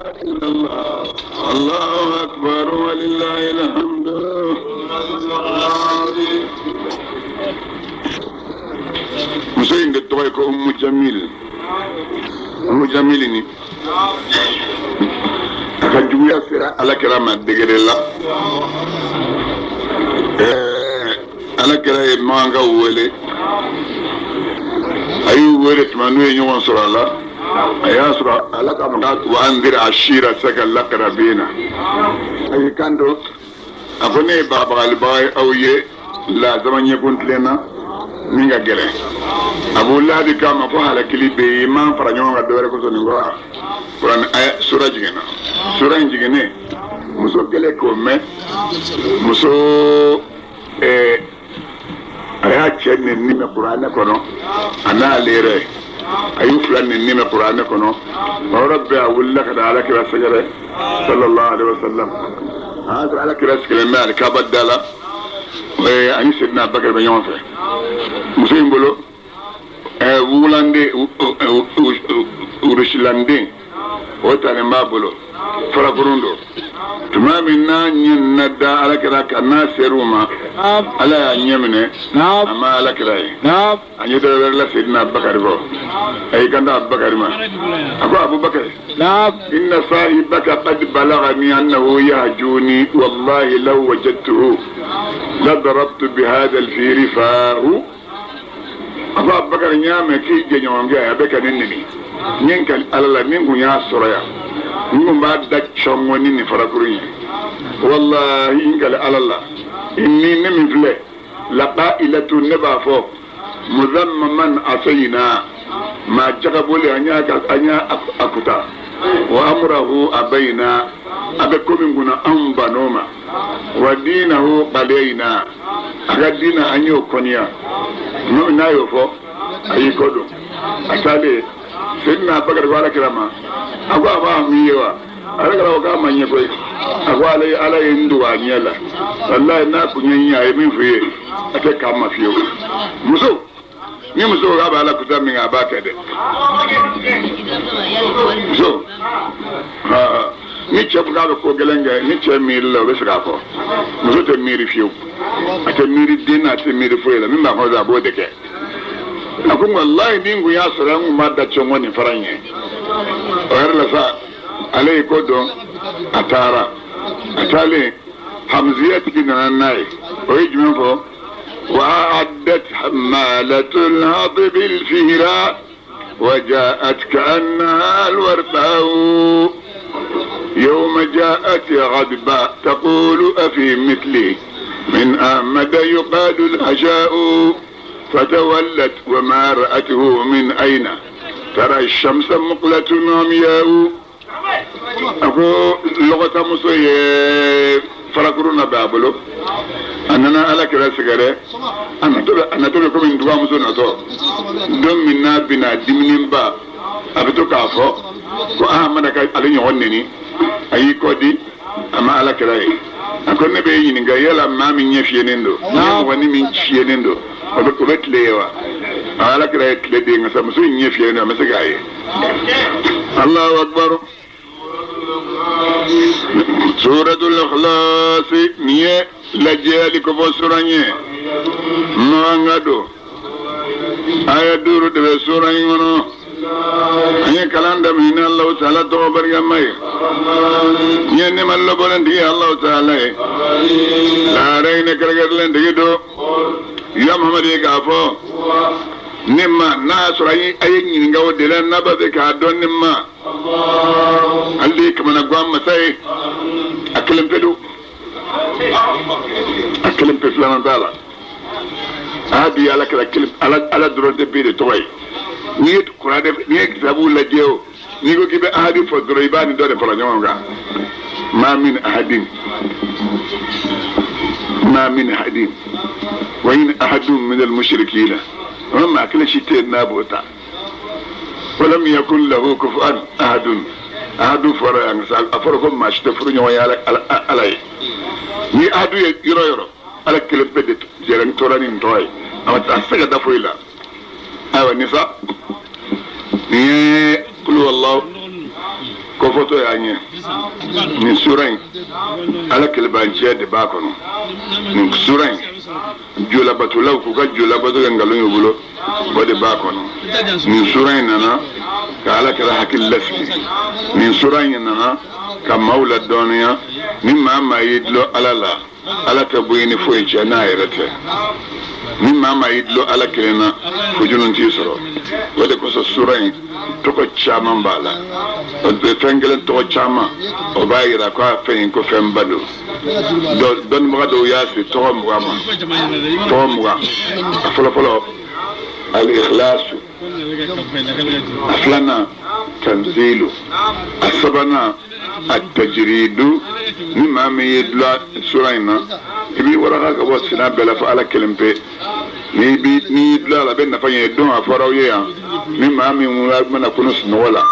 إلا الله الله أكبر ولله الحمد. Muso in de tɔgɔ ye ko Umu Jamil. Umu Jamil ni a ka juguya sera Ala kira ma degré la. Ala kira ye makankaw wele, a y'u wele tuma n'u ye ɲɔgɔn sɔrɔ a la, a y'a sɔrɔ ala ka ma wa anzir ashirataka al-aqrabina. A y'i kanto, a ko ne ye bagabagalibaga ye aw ye lazama ɲɛkun tilen na min ka gɛlɛn. Abu Lahabi k'a ma ko halakili bɛ yen, i m'an fara ɲɔgɔn kan dɔwɛrɛ kosɔn nin kɔ wa? Kuranɛ aya sura jiginna. Sura in jiginnen, muso kɛlen k'o mɛn, muso a y'a cɛ nɛni mɛn kuranɛ kɔnɔ, a n'ale yɛrɛ a y'u fila nɛni mɛn kuranɛ kɔnɔ. O yɔrɔ bɛɛ, a wulila ka na Ala kira sɛgɛrɛ sallallahu alaihi wa sallam. A y'a sɔrɔ Ala kira sigilen bɛ alikaba da la, ani Sedina Bakari bɛ ɲɔgɔn fɛ. Muso in bolo wugulanden urusilanden o talen b'a bolo, farakurun don. Tuma min n'a ɲɛ na da Ala kira kan, n'a ser'u ma, Ala y'a ɲɛ minɛ, a ma Ala kira ye. A ɲɛ dɔ wɛrɛ la Sedina Bakari kɔ, a y'i kanto Abubakari ma, a ko: Abubakari, inna sahibaka qad balagani annahu yahjuni, wallahi law wajadtuhu la darabtu bihadha alfiri fahu. A ko: Abubakari, n y'a mɛn k'i jɛɲɔgɔnkɛ a bɛ ka ne neni. N ye n kali Ala la, ni n kun y'a sɔrɔ yan, n kun b'a da cɔngɔ ni nin farakuru ye. Wallahi, n kali Ala la, inni, ne min filɛ, laqailatu, ne b'a fɔ muzammaman asayina maa jagaboli an y'a an y'a a kuta wa amrahu abayna, a bɛ ko min kunna anw ban'o ma, wa dinahu qalayna, a ka diina an y'o kɔniya. N'a y'o fɔ, a y'i kɔ don. A taalen, Seydina Bakari ko Ala kira ma, a ko a b'a min ye wa? Ala kira ko k'a ma ɲɛ koyi. A ko ala Ala ye n dogo a ɲɛ la, walayi n'a kun ye ɲɛ, a ye min f'i ye, a tɛ k'a ma fiyewu. Muso ni muso ko k'a bɛ Ala kuta min kɛ, a b'a kɛ dɛ. Muso, ni cɛ ko k'a bɛ ko gɛlɛn kɛ, ni cɛ miiri la, o bɛ segin a kɔ. Muso tɛ miiri fiyewu, a tɛ miiri den na, a tɛ miiri foyi la. Min b'a kɔnɔ, a b'o de kɛ. A ko walayi, ni n kun y'a sɔrɔ, n kun b'a da cɔngɔ nin fara in ye. O yɛrɛ la sa, ale ye ko dɔn, a taara. A taalen, hamziya tigi nana n'a ye. O ye jumɛn fɔ? وأعدت حمالة الحطب الفهرا وجاءت كأنها الورقاء يوم جاءت غضبا تقول أفي مثلي من أحمد يقاد الهشاء، فتولت وما رأته من أين ترى الشمس مقلة عمياء. A ko lɔgɔta muso ye farakuru na b'a bolo, a nana Ala kira sɛgɛrɛ. A natɔ bɛ komi ntubamuso natɔ don min n'a bɛna dimininba, a bɛ to k'a fɔ ko Ahamada ka ale ɲɔgɔn neni. A y'i kɔ di, a ma Ala kira ye. A ko ne bɛ ɲininka, yala maa min ɲɛ fiyɛnen don, ni mɔgɔ ni min fiyɛnen don, o bɛ tile ye wa? A Ala kira ye tile den nka muso in ɲɛ fiyɛnen don, a ma se k'a ye. Allahu akbar. Suratul Ikhlas, nin ye lajɛyali ko fɔ sura ye, makan don. Aya 5 de bɛ sura in kɔnɔ. An ye kalan daminɛ ni Alahu Taala tɔgɔ barikama ye. N ye ne ma lɔbɔlen tigi Alahu Taala ye, lahara hinɛ kɛrɛnkɛrɛnlen tigi don. Ya Muhamadu ye k'a fɔ ne ma, n'a y'a sɔrɔ a ye ɲininka o de la, n'a b'a fɛ k'a dɔn ne ma, ale de ye kamanagan masa ye. A kelen pe don, a kelen pe, filanan t'a la. A bi Ala kɛra kelen, Ala Ala dɔrɔn tɛ bɛ de tɔgɔ ye. N'i ye kuranɛ, n'i ye kitabu lajɛ o, n'i ko k'i bɛ ahadi fɔ dɔrɔn, i b'a ni dɔ de fara ɲɔgɔn kan. Ma min ahadin, ma min ahadin wa in ahadun min al-mushrikina, wa maa kelen si tɛ yen n'a b'o ta. Walam yakun lahu kufuwan ahadun. Ahadu fɔra yan sa, a fɔra ko maa si tɛ furu ɲɔgɔn ye Ala ye. Ni ahadu ye yɔrɔ yɔrɔ, Ala kelen pe de jɛrɛ tora ni nin tɔgɔ ye, a ma a se ka da foyi la. Ayiwa, nin sa, nin ye kulu wallahu. Kɔfɔtɔ y'a ɲɛ nin sura in, Ala kelebanciya de b'a kɔnɔ. Nin sura in, jolabatolaw k'u ka jolabato kɛ nkalon y'u bolo, o de b'a kɔnɔ. Nin sura in nana ka Ala kira hakili lasigi. Nin sura in nana ka maaw ladɔnniya, ni maa maa y'i dulon Ala la, Ala tɛ bɔ i ni foyi cɛ n'a yɛrɛ tɛ. Ni maa maa y'i dulon Ala kelen na, fujunu t'i sɔrɔ. O de kosɔn sura in tɔgɔ caman b'a la. Fɛn kelen tɔgɔ caman, o b'a yira ko a fɛn in ko fɛnba don. Dɔnnibaga dɔw y'a se tɔgɔ 20 ma, tɔgɔ 20. A fɔlɔfɔlɔ, al-ikhlasu. A filanan, tanzilu. A sabanan, at-tajridu. Ni maa min y'i dulon sura in na, i b'i waraka ka bɔ sina bɛɛ la fo Ala kelen pe. N'i bi n'i y'i dulon a la, a bɛ nafa ɲɛ don. A fɔra aw ye yan, ni maa min mana kunu sunɔgɔ la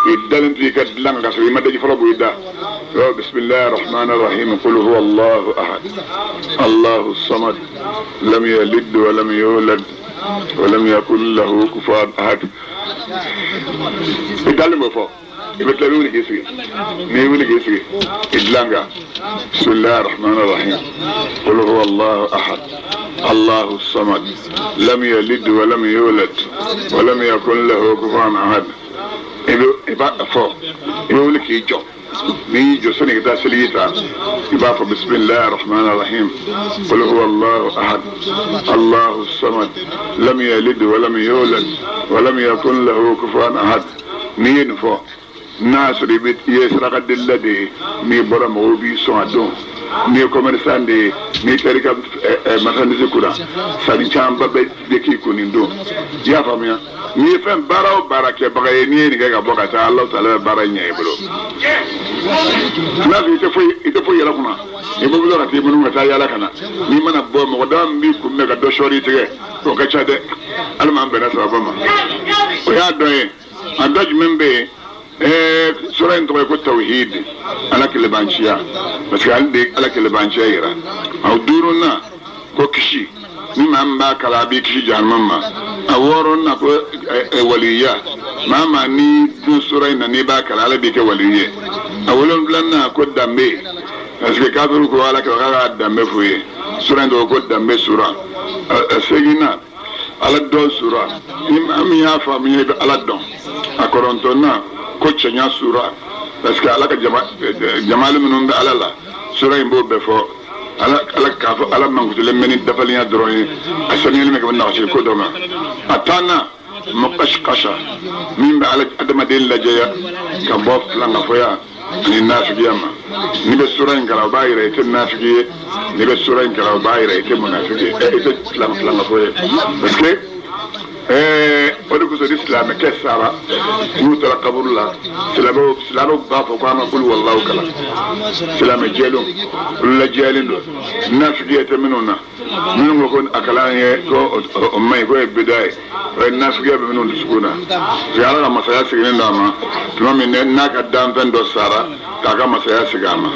k'i dalen to i ka dilan kan ka sɔrɔ i ma daji fɔlɔ bɔ i da, bisimilahi rahmani rahim, qul huwa Allahu ahad, Allahu samad, lam yalid wa lam yulad wa lam yakun lahu kufuwan ahad. I dalen b'o fɔ, i bɛ tila, i bɛ wuli k'i sigi. N'i wuli k'i sigi i dilan kan, bisimilahi rahmani rahim, qul huwa Allahu ahad, Allahu samad, lam yalid wa lam yulad wa lam yakun lahu kufuwan ahad. I b'a fɔ, i bɛ wuli k'i jɔ. N'i y'i jɔ, sani ka taa seliji ta, i b'a fɔ bisimilahi rahmani rahim, qul huwa Allahu ahad, Allahu samad, lam yalid wa lam yulad wa lam yakun lahu kufuwan ahad. N'i ye nin fɔ, n'a sɔrɔ i ye saraka delila de ye, n'i bɔra, mɔgɔw b'i sɔn a don. N'i ye commerçant de ye, n'i taara i ka marchandise kunna, sanni camanba bɛ de k'i kun nin don. I y'a faamuya? N'i ye fɛn baara o baara kɛbaga ye, n'i ye nin kɛ ka bɔ ka taa, Alahu taala bɛ baara ɲɛ i bolo. N'a sɔrɔ i tɛ foyi yɛrɛ kunna, i bɛ bolo ka t'i minnu ka taa yala ka na, n'i mana bɔ, mɔgɔ dama min b'i kunbɛn ka dɔ sɔɔri i tigɛ, o ka ca dɛ. Ala m'an bɛnna sababa ma. O y'a dɔ ye. A dɔ jumɛn bɛ yen? Sura in tɔgɔ ye ko tawhid, Ala kelebanciya, parce que ale de ye Ala kelebanciya yira. A duurunan, ko kisi. Ni maa min b'a kalan, a b'i kisi jahanama ma. A wɔɔrɔnan, ko waliya. Maa maa ni dun sura in na, n'i b'a kalan, Ala b'i kɛ waliyu ye. A wolonfilanan, ko danbe, parce que kafiriw ko Ala k'a ka danbe f'u ye. Sura in tɔgɔ ko danbe sura. A seginnan, Ala dɔn sura. Ni maa min y'a faamuya, i bɛ Ala dɔn. A kɔnɔntɔnnan, ko cɛɲa sura, parce que Ala ka jama jamali minnu bɛ Ala la, sura in b'o bɛɛ fɔ. Ala k'a fɔ Ala mankutulen bɛ ni dafalenya dɔrɔn ye, a sanuyalen bɛ ka bɔ nagasi ko dɔ ma. A tannan, mɔkasикasa, min bɛ Ala adamaden lajɛya ka bɔ filankafoya ani nafigiya ma. N'i bɛ sura in kalan, o b'a yira i tɛ nafigi ye. N'i bɛ sura in kalan, o b'a yira i tɛ munafigi ye, i tɛ filankafo ye, parce que o de kosɔn ni silamɛkɛ sara, n'u taara kaburu la, silamɛw b'a fɔ ko an ka kulu walaw kalan. Silamɛ jɛlenw, olu lajɛlen don, nafigiya tɛ minnu na. Minnu ko ko a kalan ye ko o man ɲi, k'o ye bida ye, o ye nafigiya bɛ minnu dusukun na, parce que Ala ka masaya sigilen don a ma tuma min n'a ka danfɛn dɔ sara, k'a ka masaya sigi a ma.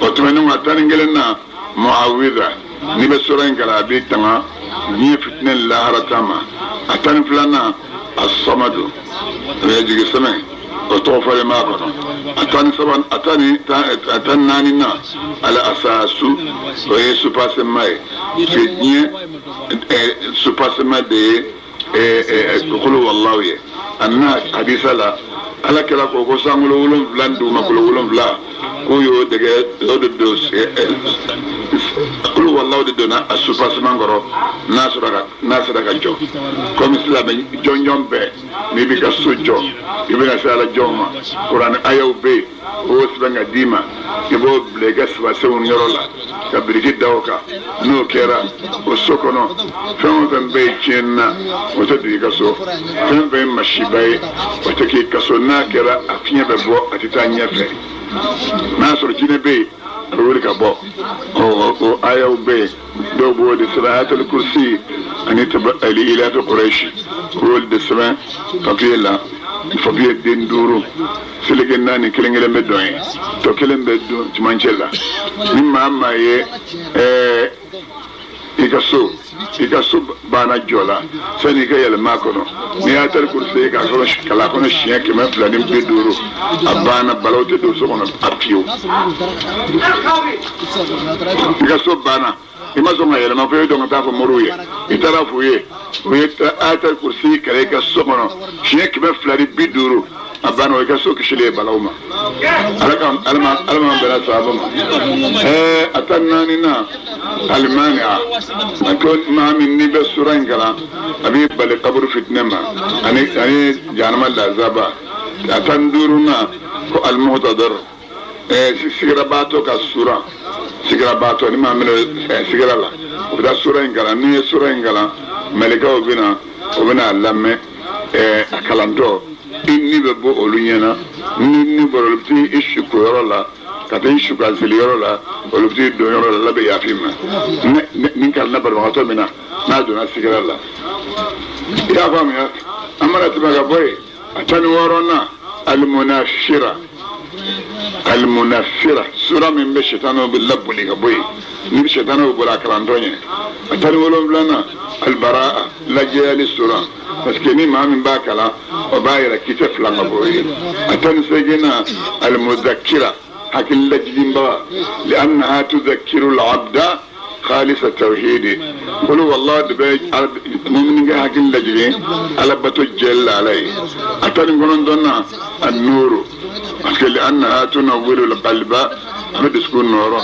O tɛmɛnen kɔ, a 11nan, muawida. N'i bɛ sura in kalan, a b'i tanga diɲɛ fitinɛ lahara ta ma. A 12nan, a samadu, o ye jigi sɛmɛ, o tɔgɔ fɔlen b'a kɔnɔ. A 13, a 14nan, ala asasu, o ye soubassement ye, parce que diɲɛ soubassement de ye kulu walaw ye. A nana hadisa la, Ala kɛra ko sankolo 7 ni dugumakolo 7, k'o y'o dɛgɛ, o de don kulu walaw de donna a soubassement kɔrɔ. N'a sera ka jɔ, komi silamɛ jɔnjɔn bɛɛ, n'i b'i ka so jɔ, i bɛna se Ala jɔn ma, kuranɛ ayaw bɛ yen, o y'o sɛbɛn ka d'i ma, i b'o bila i ka sibasenw yɔrɔ la ka biriki da o kan. N'o kɛra, o so kɔnɔ, fɛn o fɛn bɛ yen tiɲɛni na, o tɛ don i ka so. Fɛn o fɛn ye masiba ye, o tɛ k'i ka so. N'a kɛra, a fiɲɛ bɛ bɔ, a tɛ taa ɲɛfɛ. N'a sɔrɔ jinɛ bɛ yen, a bɛ wuli ka bɔ. O ayaw bɛ yen, dɔw b'o de sɛbɛn, ayatul kursi ani ilafi quraish, o y'olu de sɛbɛn papiye la. Papiye den duuru, seleke naani kelen kelen bɛ dɔn ye, tɔ kelen bɛ don cɛmancɛ la. Ni maa maa ye i ka so I ka so banna jɔ la sani i ka yɛlɛma a kɔnɔ, n'i y'a tari kurusi k'a kɔnɔ kalan kɔnɔ siɲɛ 250, a banna, balaw tɛ don so kɔnɔ a fiyewu. I ka so banna, i ma sɔn ka yɛlɛma fo e dɔn ka taa fɔ moriw ye, i taara f'u ye, u ye ayatal kursi kalan i ka so kɔnɔ siɲɛ 250, a banna, o i ka so kisili ye balaw ma. Ala ka ala ma ala ma bɛnna sahaba ma. A 14nan alimani a ko maa min n'i bɛ sura in kalan, a b'i bali kaburu fitinɛ ma ani jahanama lazaba. A 15nan ko alimuhtadar, sigirabaatɔ ka sura, sigirabaatɔ ni maa min bɛ sigira la, o bɛ taa sura in kalan. N'i ye sura in kalan, mɛlɛkɛw bɛ na, o bɛ n'a lamɛn a kalantɔ, i ni bɛ bɔ olu ɲɛna. Ni ni bɔra, olu bɛ t'i su koyɔrɔ la ka taa i su ka seliyɔrɔ la, olu bɛ t'i don yɔrɔ la, Ala bɛ yafa i ma. Nin kalanna banabagatɔ min na, n'a donna sigira la, i y'a faamuya. An mana tɛmɛ ka bɔ yen, a 16nan alimunafira. Alimunafira, sura min bɛ sitanɛw bɛ laboli ka bɔ yen, ni sitanɛw bɔra a kalantɔ ɲɛ. A 17nan alibaraa, lajɛyali sura, parce que ni maa min b'a kalan, o b'a yɛrɛ k'i tɛ fila ka bɔ yen. A 18nan alimuzakira, hakili lajiginbaga, li'annaha tuzakiru al-abda khalisa tawhidi. Kulu wallahi de bɛ mumini kɛ hakili lajigin ala bato jɛli la ala ye. A 19nan an-nuru, parce que li'annaha tunawwiru al-qalba, a bɛ dusukun nɔɔrɔ.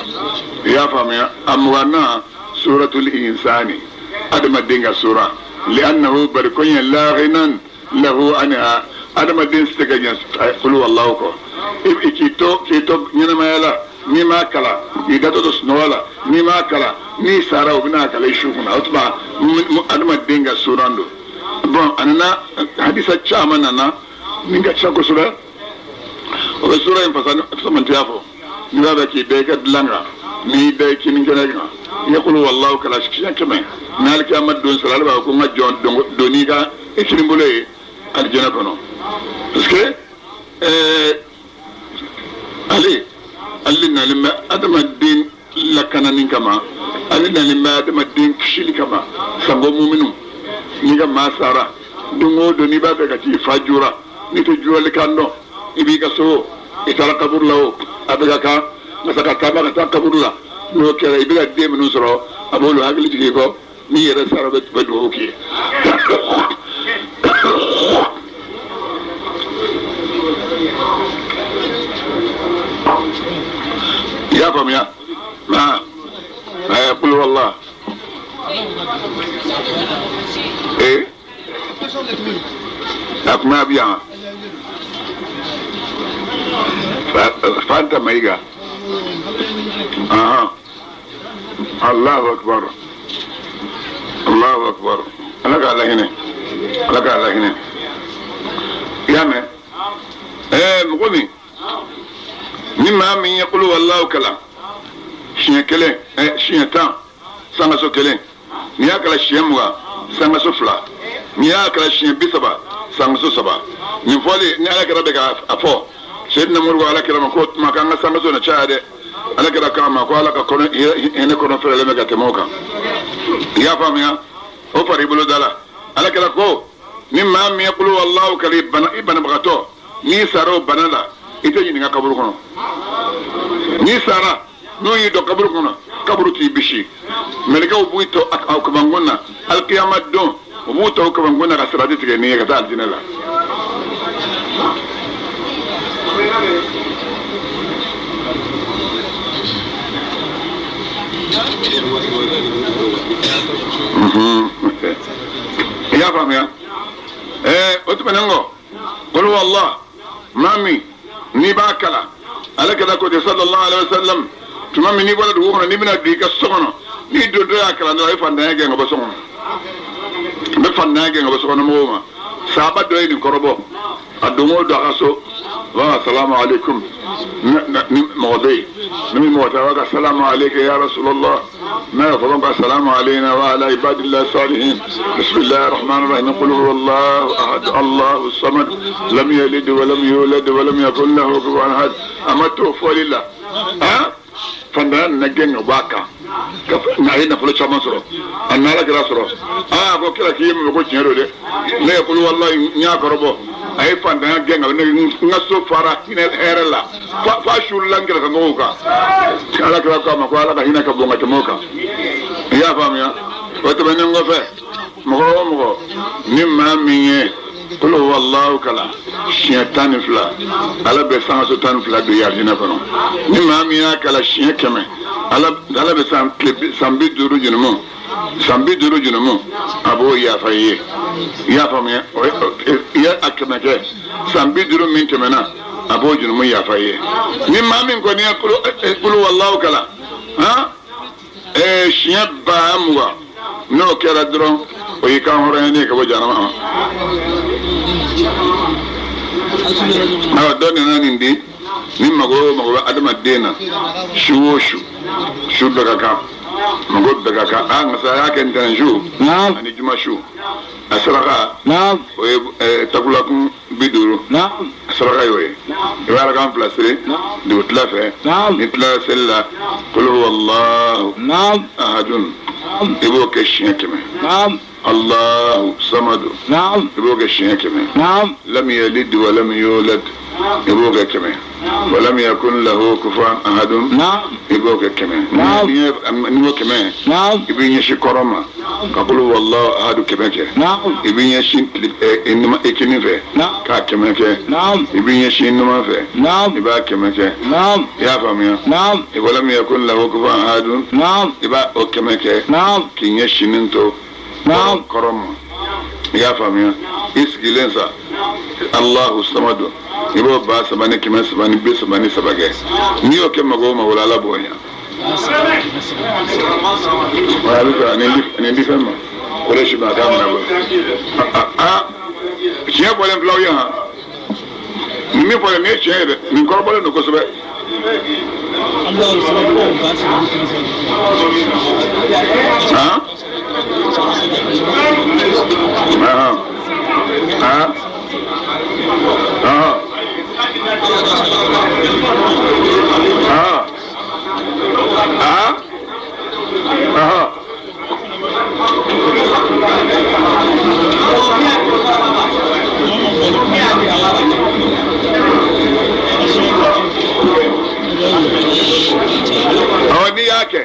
I y'a faamuya. A 20nan suratul insani, adamaden ka sura, li'annahu bari koɲɛ la ghinan lahu anha, adamaden tɛ se ka ɲɛ kulu wallahu kɔ. I k'i to ɲɛnamaya la, n'i m'a kalan, k'i datɔ to sunɔgɔ la, n'i m'a kalan, n'i sara, o bɛna kalan i su kunna. O tuma adamaden ka suran don. Bon, a nana hadisa caman nana min ka ca kosɛbɛ, o bɛ sura in fasamantiya fɔ. N'i b'a fɛ k'i da i ka dilan kan, n'i da i kini kɛnɛ kan, i ye kulu wallahu kalan siɲɛ 100, ni alikiyama don sera, ale b'a fɔ ko n ka jɔn don n'i ka i kini bolo ye alijɛnɛ kɔnɔ. Parce que ale nalen bɛ adamaden lakanani kama, ale nalen bɛ adamaden kisili kama. Sango muminu, n'i ka maa sara, don o don n'i b'a fɛ ka t'i fa jura, n'i tɛ jurali kan dɔn, i b'i ka so, i taara kaburu la, o a bɛ ka kan nka ka taama ka taa kaburu la. N'o kɛra, i bɛ ka den minnu sɔrɔ, a b'olu hakili jigin i kɔ. N'i yɛrɛ sara, bɛ dugawu k'i ye. I y'a faamuya. Kulu wallah a kuma bi yan Fanta Mayiga. Allahu akbar, Allahu akbar. Ala k'a lahinɛ, Ala k'a lahinɛ. I y'a mɛn. Mɔgɔ min ni maa min ye kulu wallahu kalan siɲɛ 1, siɲɛ 10, sangaso 1. N'i y'a kalan siɲɛ 20, sangaso 2. N'i y'a kalan siɲɛ 30, sangaso 3. Nin fɔli ni ala kɛra bɛ k'a fɔ, Seydina Mori ko ala kira ma ko tuma k'an ka sangaso na caya dɛ. Ala kira k'a ma ko ala ka kɔnɔ hinɛ kɔnɔ fɛrɛlen bɛ ka tɛmɛ o kan. I y'a faamuya. O fara i bolo da la. Ala kira ko ni maa min ye kulu wallahu kalan i banabagatɔ, n'i sara o bana la, i tɛ ɲininka kaburu kɔnɔ. N'i sara, n'u y'i dɔn kaburu kɔnɔ, kaburu t'i bisi. Mɛlɛkɛw b'u to a kabankun na alikiyama don, u b'u to kabankun na ka sirati tigɛ n'i ye ka taa alijinɛ la. I y'a faamuya. O tɛmɛnen kɔ, qul wallah, maa min n'i b'a kalan, ala kira ko ten sallallahu alaihi wa sallam, tuma min n'i bɔra dugu kɔnɔ, n'i bɛna don i ka so kɔnɔ, n'i dontɔ y'a kalan dɔrɔn, a bɛ fantanya gɛn ka bɔ so kɔnɔ. A bɛ fantanya gɛn ka bɔ so kɔnɔ mɔgɔw ma. Sahaba dɔ ye nin kɔrɔbɔ, a don o don a ka so, a b'a fɔ salamu aleykum, ni mɔgɔ bɛ yen, ni mɔgɔ tɛ, a b'a fɔ salamu aleyka ya rasulallah, n'a y'a fɔ ko salamu aleyna wa ala ibadillahi salihin, bisimilahi rahman rahim, qul huwa allahu ahad, allahu samad, lam yalid wa lam yulad wa lam yakun lahu kufuwan ahad. A ma to fɔli la, fantanya nana gɛn ka bɔ a kan. A ye nafolo caman sɔrɔ a ni ala kira sɔrɔ aa ko kira k'i ye min fɔ ko tiɲɛ don dɛ ne ye kulu walayi n y'a kɔrɔbɔ a ye fantanya gɛn ka ne n ka so fara hinɛ hɛrɛ la f'a suulila n kɛrɛfɛmɔgɔw kan ala kira ko a ma ko ala ka hinɛ ka bon ka tɛmɛ o kan i y'a faamuya o tɛmɛnen kɔfɛ mɔgɔ o mɔgɔ ni maa min ye kulu walahu kalan siɲɛ 12 ala bɛ sangaso 12 don i arijinɛ kɔnɔ ni maa min y'a kalan siɲɛ 100 ala bɛ san 50 jurumu san 50 jurumu a b'o yafa i ye i y'a faamuya i ye a 100 kɛ san 50 min tɛmɛna a b'o jurumu yafa i ye ni maa min kɔni ye kulu walahu kalan han siɲɛ 20,000 n'o kɛra dɔrɔn o y'i kan hɔrɔnya ne ka bɔ jahanama ma awa dɔ nana nin di ni mago o mago bɛ adamaden na su o su su bɛɛ ka kan mago bɛɛ ka kan aa nka sa a y'a kɛ ntɛnɛn su ani juma su a saraka o ye takulakun 50 a saraka y'o ye i bɛ arakan fila seli dugutila fɛ n'i tilala seli la kul huwallahu ahadun i b'o kɛ siɲɛ 100 Allahu samadu i b'o kɛ siɲɛ 100 lam yalid wa lam yulad i b'o kɛ 100 wa lam yakun lahu kufuwan ahadun i b'o kɛ 100 n'i y'o 100 i b'i ɲɛsin kɔrɔn ma ka kul wallahu ahadu 100 kɛ i b'i ɲɛsin i kinin fɛ k'a 100 kɛ i b'i ɲɛsin numan fɛ i b'a 100 kɛ i y'a faamuya wa lam yakun lahu kufuwan ahadun i b'a o 100 kɛ k'i ɲɛsinnen to kɔrɔn ma i y'a faamuya i sigilen sa Allahu samadu i b'o 3000 ni 333 kɛ n'i y'o kɛ mago o mago la ala b'o ɲɛ a bɛ fɛ nin di fɛn ma o de si ma a k'a minɛ bolo aa tiɲɛ bɔlen filɛ aw ye han nin min fɔlen nin ye tiɲɛ ye dɛ nin kɔrɔbɔlen don kosɛbɛ han han han han han han Awɔ n'i y'a kɛ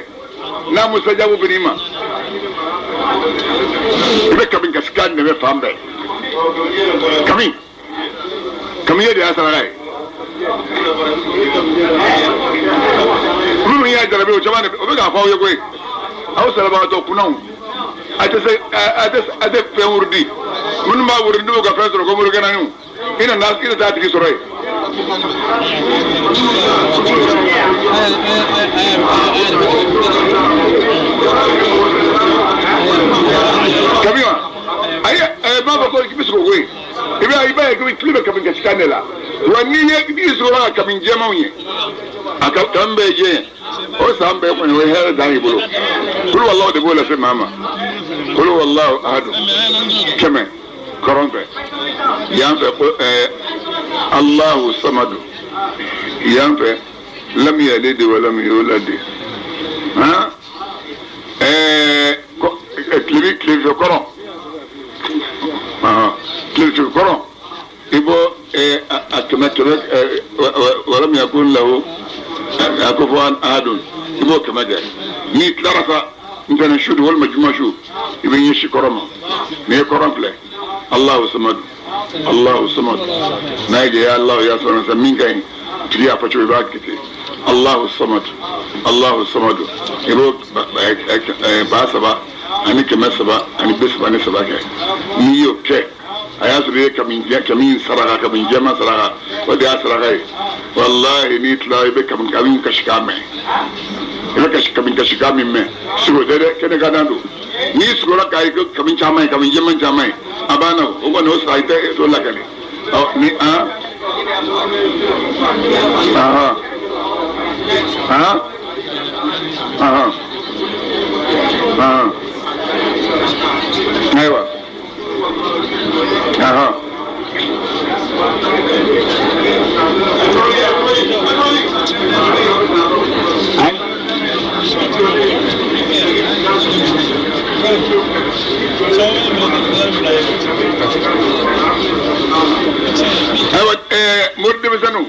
n'a musajabu bɛ ma i bɛ kami kasikan de mɛn fan bɛɛ kami kami ye de y'a saraka ye minnu y'a jarabi o caman de o bɛ k'a fɔ aw ye koyi aw salabagatɔ kunnaw a tɛ se a tɛ fɛn wurudi minnu b'a wurudi n'u ka fɛn sɔrɔ ko morikɛnaniw i nana i t'a tigi sɔrɔ yen. Kami wa ayi ɛ b'a fɔ ko i bɛ sogo koyi i b'a i b'a ye ko tile bɛ kami kasikan de la wa n'i ye n'i sɔrɔ ka kami jɛmanw ye a ka kami bɛɛ ye jɛ ye o san bɛɛ kɔni o ye hɛrɛ dan y'i bolo kulu walahu de b'o lase maa ma kulu walahu ahadu 100 kɔrɔn fɛ yan fɛ ko Allahu samadu yan fɛ lam yalid wa lam yulad han tilebi tilefɛ kɔrɔn tilefɛ kɔrɔn i b'o a 100 100 wa lam yakun lahu kufuwan ahadun i b'o 100 kɛ n'i tilara sa ntɛnɛn su walima juma su i bɛ ɲɛsin kɔrɔn ma n'i ye kɔrɔn filɛ Allahu samadu Allahu samadu n'a ye ya Allahu ya samadu sa min ka ɲi tigi y'a fɔ cogo i b'a kɛ ten Allahu samadu Allahu samadu i b'o 3000 ani 333 kɛ n'i y'o kɛ a y'a sɔrɔ i ye kami saraka kami jɛman saraka o de y'a saraka ye walahi n'i tilala i bɛ kami kasikan mɛn i bɛ kami kasikan min mɛn sogo tɛ dɛ kɛnɛ kan don n'i sugora k'a ye kami caman ye kami jɛman caman ye a banna o kɔni o sara i tɛ t'o lakali ɔ ni an ahan ahan ahan ahan ayiwa ahan Denmisɛnninw,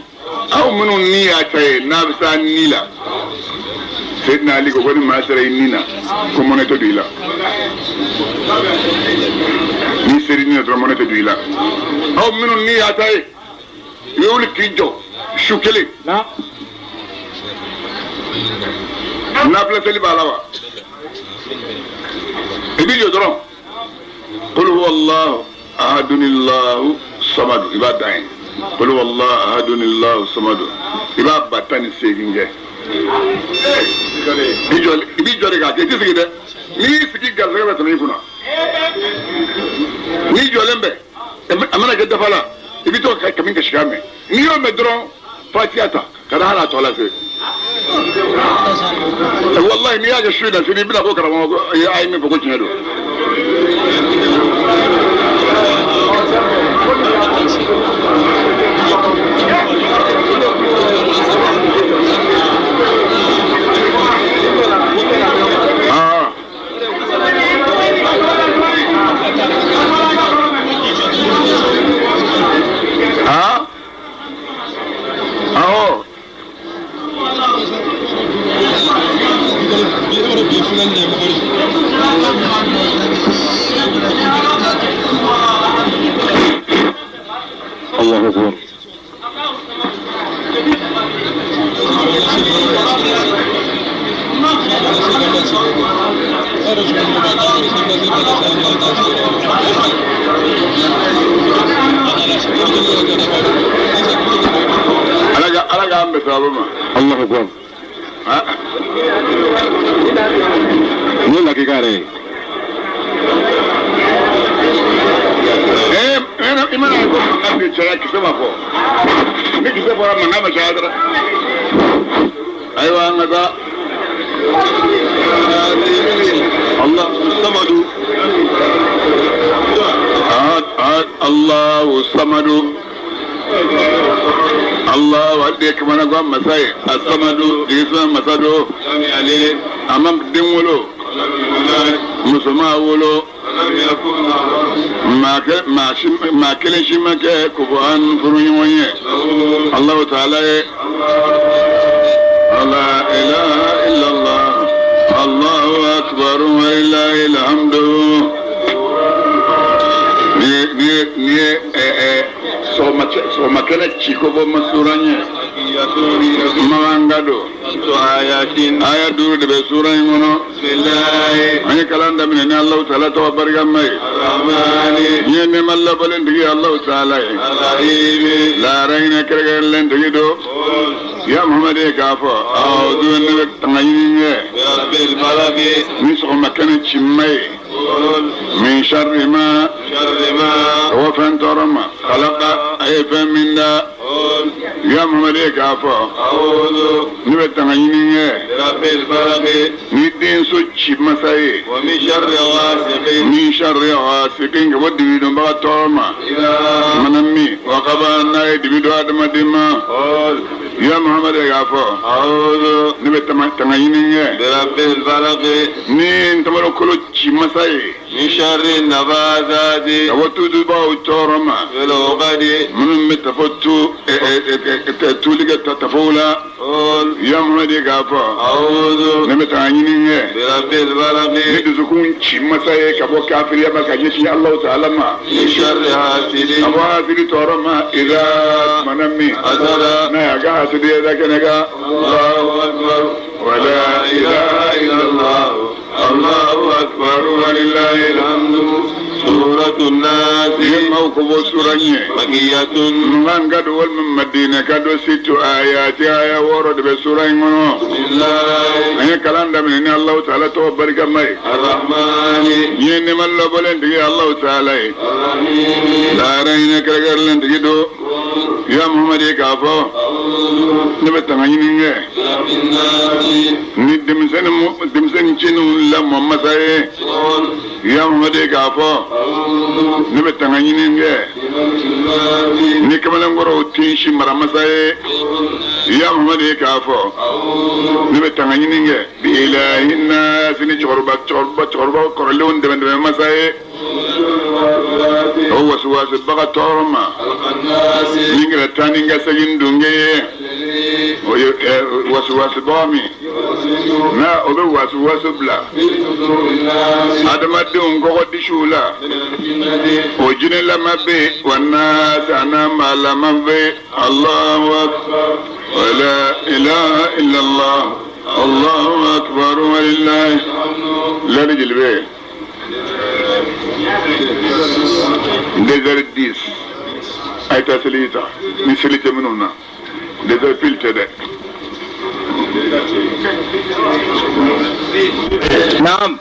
aw minnu ni y'a ta ye n'a bɛ s'a ni la, Seydina Ali ko ko ni maa sera i ni na, ko mɔnɛ tɛ don i la. N'i sera i ni na dɔrɔn, mɔnɛ tɛ don i la. Aw minnu ni y'a ta ye, i bɛ wuli k'i jɔ su kelen, nafila seli b'a la wa, i b'i jɔ dɔrɔn, qul huwa Allahu ahadunillahu samadu, i b'a dan ye, qul huwa Allahu ahadunillahu samadu, i b'a 1018 kɛ. I jɔ, i b'i jɔ de k'a kɛ, i tɛ sigi dɛ. N'i y'i sigi, garisɛgɛ bɛ tɛmɛ i kunna. N'i jɔlen bɛ, a mana kɛ dafa la, i bɛ to ka kami kasikan mɛn. N'i y'o mɛn dɔrɔn, fatiya ta ka na hali a tɔ lase. Wallahi, n'i y'a kɛ su in na sini, i bɛna ko karamɔgɔ ko a ye min fɔ ko tiɲɛ don. Ah. Ah. Awɔ. Allahu akbar. Ala ka Ala k'an bɛn sababu ma. Allahu akbar. Ah. Nin ye lakika yɛrɛ ye. Eh, i mana ko mankan bɛ caya, kisɛ ma fɔ. Ni kisɛ fɔra, mankan bɛ caya dɔrɔn. Ayiwa, an ka taa. Allah samadu. Ahad ahad Allahu samadu. Allahu ale kamana gan masa ye, asamadu jigisɛmɛ masa don. A ma den wolo, muso ma wolo, maa kelen si ma kɛ ko fɔ an furu ɲɔgɔn ye. Allahu ta'ala ye la ilaha illallah, Allahu akbar wa lillahil hamdu. Ni ye sɔgɔma kɛnɛ ci ko fɔ masuran ye, Makan don. Aya 5 de bɛ sura in kɔnɔ. An ye kalan daminɛ ni Alahu taala tɔgɔ barikama ye. N ye nɛɛma labɔlen tigi ye Alahu taala ye. Lahara hinɛ kɛrɛnkɛrɛnlen tigi don. Ya Muhamadu ye k'a fɔ, awɔ, ne bɛ tanga ɲini kɛ ni sɔgɔma kɛnɛ ci ma ye. Min sharri ma, ka bɔ fɛn tɔɔrɔ ma, khalaqa, a ye fɛn min da. Ya Muhamadu ye k'a fɔ, ne bɛ tanga ɲini kɛ ni denso ci masa ye. Min sharri ghasiqin, ka bɔ dibidonbaga tɔɔrɔ ma. Mana min waqaba, n'a ye dibi don adamaden ma. Ya Muhamadu ye k'a fɔ, ne bɛ tanga ɲini kɛ ni n tamarokolo ci masa ye. Ka bɔ tutubaw tɔɔrɔ ma. Minnu bɛ tafo tu tuli kɛ tafow la. Ya Muhamadu ye k'a fɔ, ne bɛ tanga ɲini kɛ ni dusukun ci masa ye, ka bɔ kafiriya ma ka ɲɛsin Alahu taala ma. Ka bɔ hasidi tɔɔrɔ ma, idha, mana min n'a y'a ka hasidiya da kɛnɛ kan. Wala ilaha illallah, Allahu akbar wa lillahil hamdu. سورة الناس. Ye maaw ko bɔ sura ɲɛ. مكية. Makan ka don walima Madina ka don, situ ayati, aya 6 de bɛ sura in kɔnɔ. بسم الله. An ye kalan daminɛ ni Alahu taala tɔgɔ barikama ye. الرحمن. N ye nɛɛma labɔlen tigi Alahu taala ye. الرحيم. Lahara hinɛ kɛrɛnkɛrɛnlen tigi don. Ya Muhamadu ye k'a fɔ, ne bɛ tanga ɲini kɛ ni denmisɛnnin cininw lamɔ masa ye. Ya Muhamadu ye k'a fɔ, ne bɛ tanga ɲini kɛ ni kamalenkɔrɔw tinsi mara masa ye. Ya Muhamadu ye k'a fɔ, ne bɛ tanga ɲini kɛ bi ilahi nasi, ni cɛkɔrɔba cɛkɔrɔba cɛkɔrɔba kɔrɔlenw dɛmɛ dɛmɛ masa ye. O wasuwasibaga tɔɔrɔ ma min kɛra taa ni ka segin dunge ye, o ye wasuwasibaga min n'a o bɛ wasuwasu bila adamadenw kɔgɔ disiw la, o jinɛlama bɛ yen, wa nasi a n'a maalama bɛ yen. Allahu akbar, wa la ilaha illallah, Allahu akbar, wa lillahi. Lɛri joli bɛ yen? 2h10. A ye taa seli ta ni seli tɛ minnu na, 2h pile tɛ dɛ. Naam.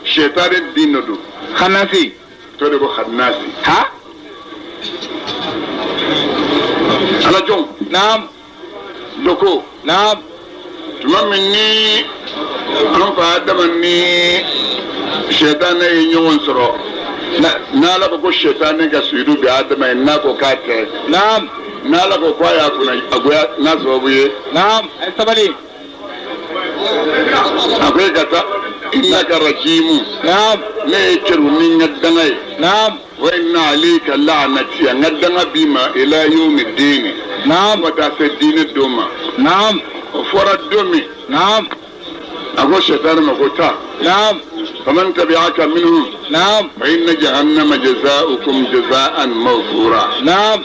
Shetani den dɔ don. Khanasi. Tɔ de ko Khanasi. Ha. Ala jɔn. Naam. Dɔ ko. Naam. Tuma min ni an fa Adama ni shetani ye ɲɔgɔn sɔrɔ, n'Ala ko ko shetani ka sujudu bin Adama ye, n'a ko k'a tɛ. Naam. N'Ala ko k'a y'a kunna a goya n'a sababu ye. Naam. A ye sabali. A ko e ka taa innaka rajimu. Naam. Ne ye kɛrun ni n ka danga ye. Naam. Wa inna alayka la'nati, n ka danga b'i ma ila yawmi dini. Naam. Fo ka taa se diinɛ don ma. Naam. O fɔra don min. Naam. A ko shetani ma ko taa. Naam. Faman tabi'aka minhum. Naam. Fa inna jahannama jaza'ukum jaza'an mawfura. Naam.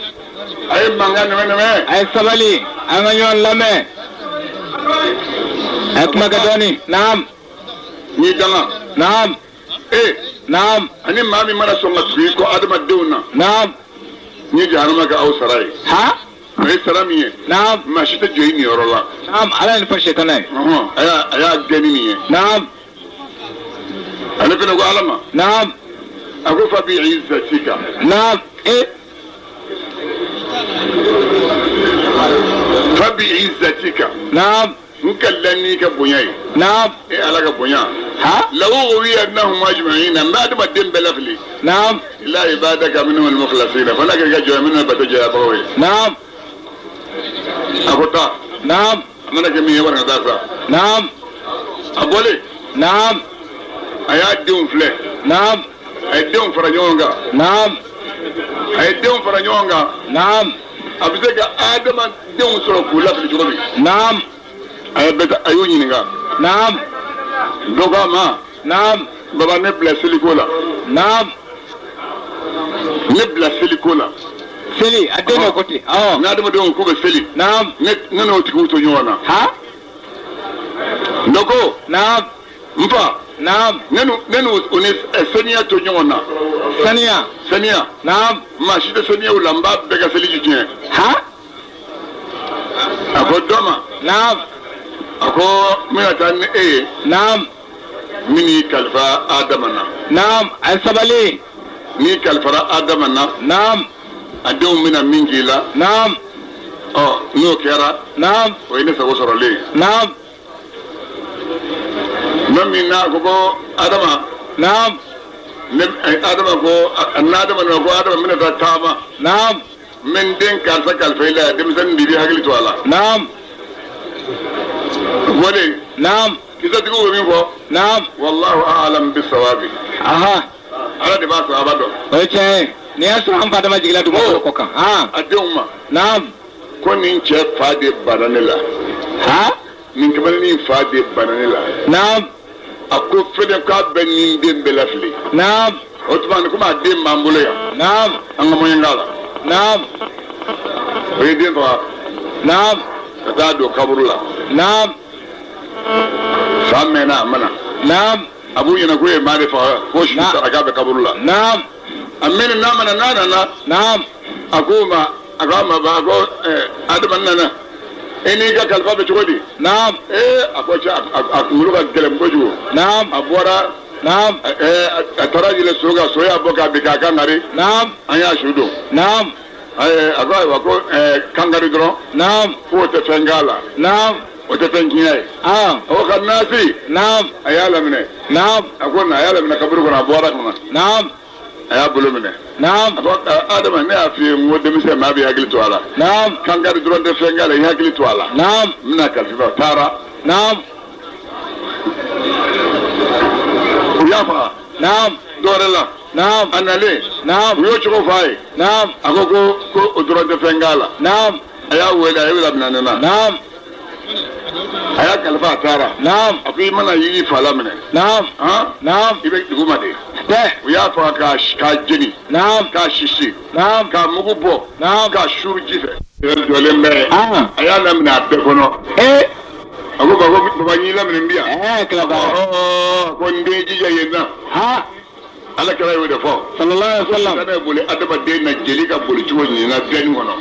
A ye mankan nɛmɛ nɛmɛ. A ye sabali, an ka ɲɔgɔn lamɛn. A ye kuma kɛ dɔɔni. Naam. N'i danga. Naam. Ee. Naam. Ani maa min mana sɔn ka tugu i kɔ adamadenw na. Naam. N ye jahanama kɛ aw sara ye. Ha. O ye sara min ye. Naam. Maa si tɛ jɔ i niyɔrɔ la. Naam, Ala ye nin fɔ sɛtanɛ ye. Ɔhɔn, a y'a gɛn ni nin ye. Naam. Ale fana ko Ala ma. Naam. A ko fa bi izzatika. Naam. E. Fa bi izzatika. Naam. N kalila n'i ka bonya ye. Naam. E Ala ka bonya. Ha. La ughwiyannahum ajma'ina, n bɛ adamaden bɛɛ lafili. Naam. Illa ibadaka minhumul mukhlasina, fo n'a kɛra i ka jɔn ye minnu bɛ bato jɛyabagaw ye. Naam. A ko taa. Naam. A mana kɛ min ye, wari ka taa sa. Naam. A bɔlen. Naam. A y'a denw filɛ. Naam. A ye denw fara ɲɔgɔn kan. Naam. A ye denw fara ɲɔgɔn kan. Naam. A bɛ se ka adamadenw sɔrɔ k'u lafili cogo min. Naam. A ye bɛɛ ta, a y'u ɲininka. Naam. Dɔ ko a ma. Naam. Baba, ne bila seliko la. Naam. Ne bila seliko la. Seli, a den de ko ten. Awɔ. N'adamadenw k'u bɛ seli. Naam. Ne n'o tigiw to ɲɔgɔn na. Ha. Dɔ ko. Naam. N fa. Naam. Ne n'u o ni saniya to ɲɔgɔn na. Saniya. Saniya. Naam. Maa si tɛ saniya o la, n b'a bɛɛ ka seliji tiɲɛ. Ha. A ko dɔ ma. Naam. A ko n bɛna taa ni e ye. Naam. Min y'i kalifa Adama na. Naam, a ye sabali. N'i kalifara Adama na. Naam. A denw bɛna min k'i la. Naam. Ɔ, n'o kɛra. Naam. O ye ne sago sɔrɔlen ye. Naam. Tuma min na a ko ko Adama. Naam. Ne Adama ko n'Adama nana ko Adama n bɛna taa taama. Naam. N bɛ n den karisa kalifa i la, denmisɛnnin de b'i hakili to a la. Naam. Wale. Naam. Kisatigiw bɛ min fɔ. Naam. Wallahu a'lam bisawabi. Aha. Ala de b'a sawaba dɔn. O ye tiɲɛ ye. N'i y'a sɔrɔ an fa Adama jiginna dugumakolo kɔ kan. A denw ma. Naam. Ko nin cɛ fa de banna ne la. Ha. Nin kamalennin fa de banna ne la. Naam. A ko fɛnɛ k'a bɛ nin den bɛɛ lafili. Naam. O tuma ni komi a den b'an bolo yan. Naam. An ka moyen k'a la. Naam. O ye den faga. Naam. Ka taa don kaburu la. Naam. San mɛnna a ma na. Naam. A b'u ɲɛna k'u ye maa de faga ko su sara k'a bɛ kaburu la. Naam. A mɛnna n'a ma na n'a nana. Naam. A ko ma a ko a ma ba a ko Adama nana. E n'i ka kalifa bɛ cogo di? Naam. Ee a ko cɛ a kunkolo ka gɛlɛn kojugu. Naam. A bɔra. Naam. A taara yɛlɛ so kan, so y'a bɔ k'a bin k'a kangari. Naam. An y'a su don. Naam. A ko ayiwa ko kankari dɔrɔn. Naam. K'o tɛ fɛn k'a la. Naam. O tɛ fɛn tiɲɛ ye. Ah. O ka nasi. Naam. A y'a laminɛ. Naam. A ko na a y'a laminɛ kaburu kɔnɔ, a bɔra ka na. Naam. A y'a bolo minɛ. Naam. A ko Adama ne y'a f'i ye n ko denmisɛn maa b'i hakili to a la. Naam. Kankari dɔrɔn tɛ fɛn k'a la, i hakili to a la. Naam. N bɛna kalifa a taara. Naam. U y'a faga. Naam. Dɔwɛrɛ la. Naam. A nalen. Naam. U y'o cogo f'a ye. Naam. A ko ko o dɔrɔn tɛ fɛn k'a la. Naam. A y'a wele, a ye laminɛ ne na. Naam. A y'a kalifa, a taara. Naam. A ko i mana yiri fa laminɛ. Naam. Han? Naam. I bɛ dugu ma de. Tɛ. U y'a faga k'a jeni. Naam. K'a sisi. Naam. K'a mugu bɔ. Naam. K'a suuru ji fɛ. Jɔlen bɛ. Ah. A y'a laminɛ a bɛɛ kɔnɔ. Eh. A ko baba, n y'i laminɛ, n bi yan. Eh, kila baara. Ko n den, jija yen na. Ha. Ala kɛra y'o de fɔ. Sallallahu alaihi wasallam. Kana boli adamaden na, jeli ka boli cogo ɲinina dɔnni kɔnɔ.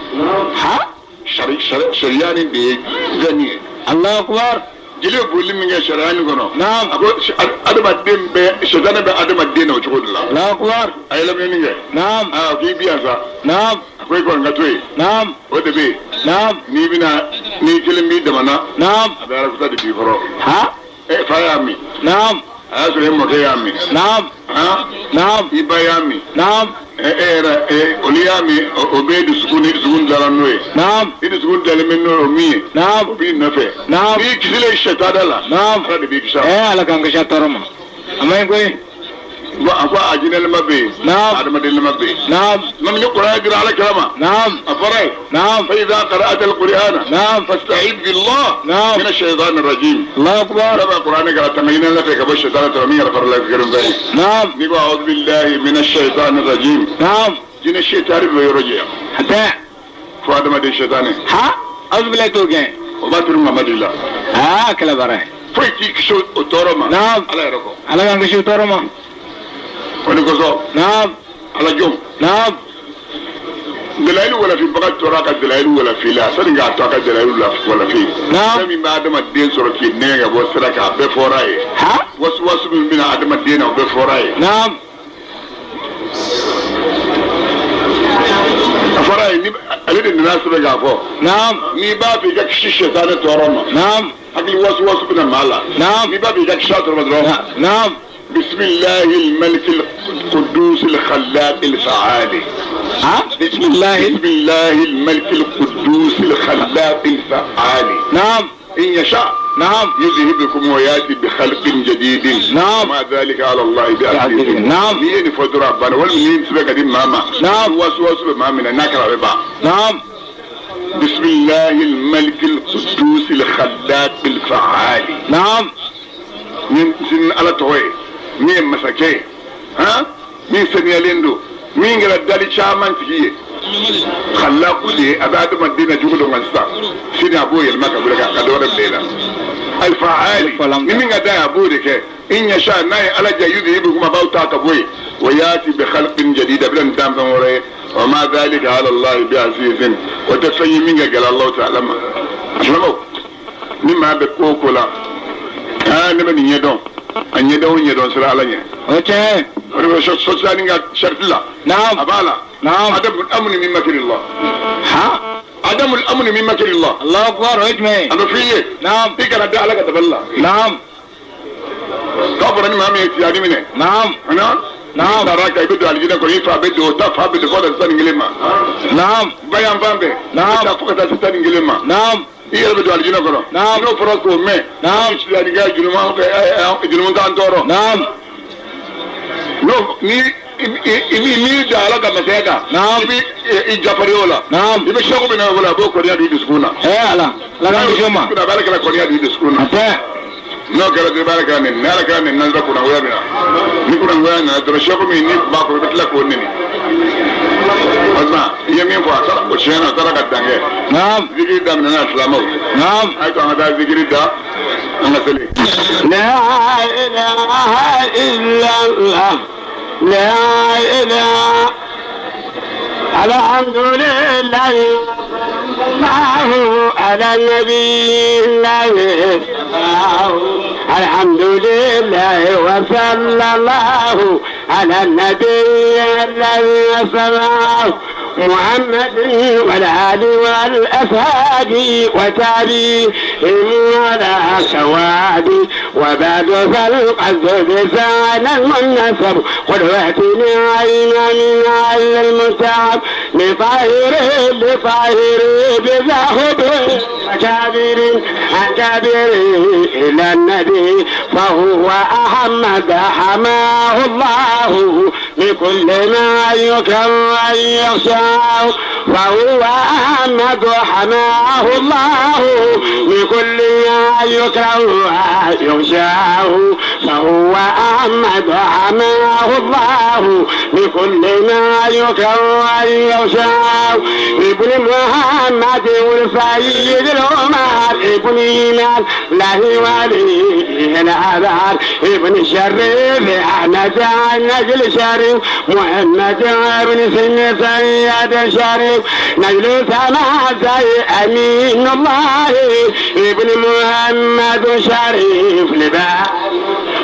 Ha. Sariya nin de ye dɔnni ye. Allahu akbar. Jeli ye boli min kɛ sariya nin kɔnɔ. Naam. A ko adamaden bɛ, sɛtanɛ bɛ adamaden na o cogo de la. Allahu akbar. A ye lamɛnni kɛ. Naam. Aa, k'i bi yan sa. Naam. A ko i kɔni ka to yen. Naam. O de bɛ yen. Naam. N'i bɛna, n'i kelen b'i dama na. Naam. A bɛ alakuta de b'i kɔrɔ. Ha. Ɛ, fa y'a min. Naam. A y'a sɔrɔ e mɔkɛ y'a min. Naam. Han. Naam. I ba y'a min. Naam. E yɛrɛ, olu y'a min, o bɛ dusukun ni dusukun dilara n'o ye. Naam. I dusukun dalen bɛ n'o ye, o min ye. Naam. O b'i nɔfɛ. Naam. N'i kisilen sɛtada la. Naam. Ala de b'i kisi a ma. Eh, Ala k'an kisi a tɔɔrɔ ma. A ma ɲi koyi. Bon, a ko a jinɛlima bɛ yen. Naam. Adamadenlima bɛ yen. Naam. Nka ni kuranɛ dira Ala kira ma. Naam. A fɔra ye. Naam. فإذا قرأت القرآن Naam. فاستعذ بالله Naam. من الشيطان الرجيم. Allahu akbar. Ala b'a kuranɛ kalan, tanga ɲini Ala fɛ ka bɔ sɛtana tɔɔrɔ min yɛrɛ farala kelen fɛn ye. Naam. N'i ko أعوذ بالله من الشيطان الرجيم. Naam. Jinɛ sɛtani bɛ yɔrɔ jɛ. Hatɛ. Fo adamaden sɛtani. Ha. Aw bilahi t'o gɛn. O b'a turu Mamadi la. Ah, kɛlɛ baara ye. Foyi t'i kisi o tɔɔrɔ ma. Naam. Ala yɛrɛ kɔ. Ala k'an kisi o tɔɔrɔ ma. O de kosɔn. Naam. Ala jɔn. Naam. Dalayilu walafibaga tora a ka dalayilu walafi la sani k'a to a ka dalayilu walafi. Naam. Fɛn min bɛ adamaden sɔrɔ k'i nɛgɛ ka bɔ sira kan, a bɛɛ fɔra a ye. Ha. Wasu wasu min bɛna adamaden na, o bɛɛ fɔra a ye. Naam. A fɔra a ye ni ale de nana sɛbɛn k'a fɔ. Naam. N'i b'a fɛ i ka kisi sɛtanɛ tɔɔrɔ ma. Naam. Hakili wasu wasu bɛna maa la. Naam. N'i b'a fɛ i ka kisi a tɔɔrɔ ma dɔrɔn. Naam. بسم الله الملك القدوس الخلاق الفعال. Ha. Bismillahi. بسم الله الملك القدوس الخلاق الفعال. Naam. إن يشاء Naam. يذهبكم وياتي بخلق جديد. نعم. ما ذلك على الله بعزيز. نعم. N'i ye nin fɔ dɔrɔn, a banna. Walima n'i sɛbɛn ka di maa ma. Naam. Wasu wasu bɛ maa min na, n'a kɛra, a bɛ ban. Naam. بسم الله الملك القدوس الخلاق الفعال. Naam. Ni sin Ala tɔgɔ ye min ye masakɛ ye, han, min saniyalen don, min kɛra dali caman tigi ye, khalaku de ye, a bɛ adamaden na cogo dɔ kan sisan, sini a b'o yɛlɛma ka bolo kan ka dɔ wɛrɛ bila i la. Alfaali ni min ka d'a ye, a b'o de kɛ. In yasha, n'a ye Ala ja, yudhibukum, a b'aw ta ka bɔ yen, wa yati bi khalqin jadid, a bɛna nin danfɛn wɛrɛ ye. Wa ma dhalika ala Allahi bi azizin, o tɛ fɛn ye min ka gɛlɛn Allahu ta'ala ma. A silamɛw, ni maa bɛ ko o ko la, aa, ne bɛ nin ɲɛdɔn, a ɲɛdɔn o ɲɛdɔn sira Ala ɲɛ. O tiɲɛ. O de bɛ sɔsani ka sariti la. Naam. A b'a la. Naam. عدم الأمن من مكر الله. Ha. عدم الأمن من مكر الله. Allahu akbar, o ye jumɛn ye? A bɛ f'i ye. Naam. I kana da Ala ka dabali la. Naam. K'a fɔra ni maa min ye tiyani minɛ. Naam. Ana. Naam. N'i sara kan, i bɛ don alijinɛ kɔnɔ, i fa bɛ don, o ta fa bɛ don fo ka taa se 11 ma. Naam. Bayan fan bɛɛ. Naam. I bɛ taa fo ka taa se 11 ma. Naam. I yɛrɛ bɛ don alijinɛ kɔnɔ. Naam. N'o fɔra k'o mɛn. Naam. Tiyani ka jurumu jurumu t'an tɔɔrɔ. Naam. N'o ni i b'i miiri da Ala ka masaya kan. Naam. I b'i i jafari o la. Naam. I bɛ seko min na o la, a b'o kɔniya don i dusukun na. Eh, Ala. Ala k'an kisi o ma. A bɛ Ala kɛra kɔniya don i dusukun na. A tɛ. N'o kɛra dɔrɔn, i bɛ Ala kɛra nɛni, ni Ala kɛra nɛni na dɔrɔn, kunangoya bɛ na. Ni kunangoya nana dɔrɔn, seko min ni b'a kɔrɔ, i bɛ tila k'o nɛni. O tuma, i ye min fɔ, a taara o tiɲɛ na, a taara ka dan kɛ. Naam. Zikiri daminɛna, silamɛw. Naam. A ye to an ka taa zikiri da, an ka seli. لا إله إلا الله، لا إله، الحمد لله، الله على النبي الله، الحمد لله وصلى الله على النبي الذي صلاه محمد والآل والأصحاب وتابعهم على سواد. وبعد، فالقصد لسان المنصب قدوة عين من عين المتعب. لطاهر لطاهر بذهب كبير كبير إلى النبي فهو أحمد حماه الله لكل ما يكره أن يخشاه فهو أحمد حماه الله لكل ما يكره أن يخشاه فهو أحمد حماه الله لكل ما يكره أن يخشاه ابن محمد والسيد العمر ابن إيمان له ولي الأبار ابن شريف أحمد نجل شريف محمد ابن سن سيد شريف نجل سما زي أمين الله ابن محمد شريف لباس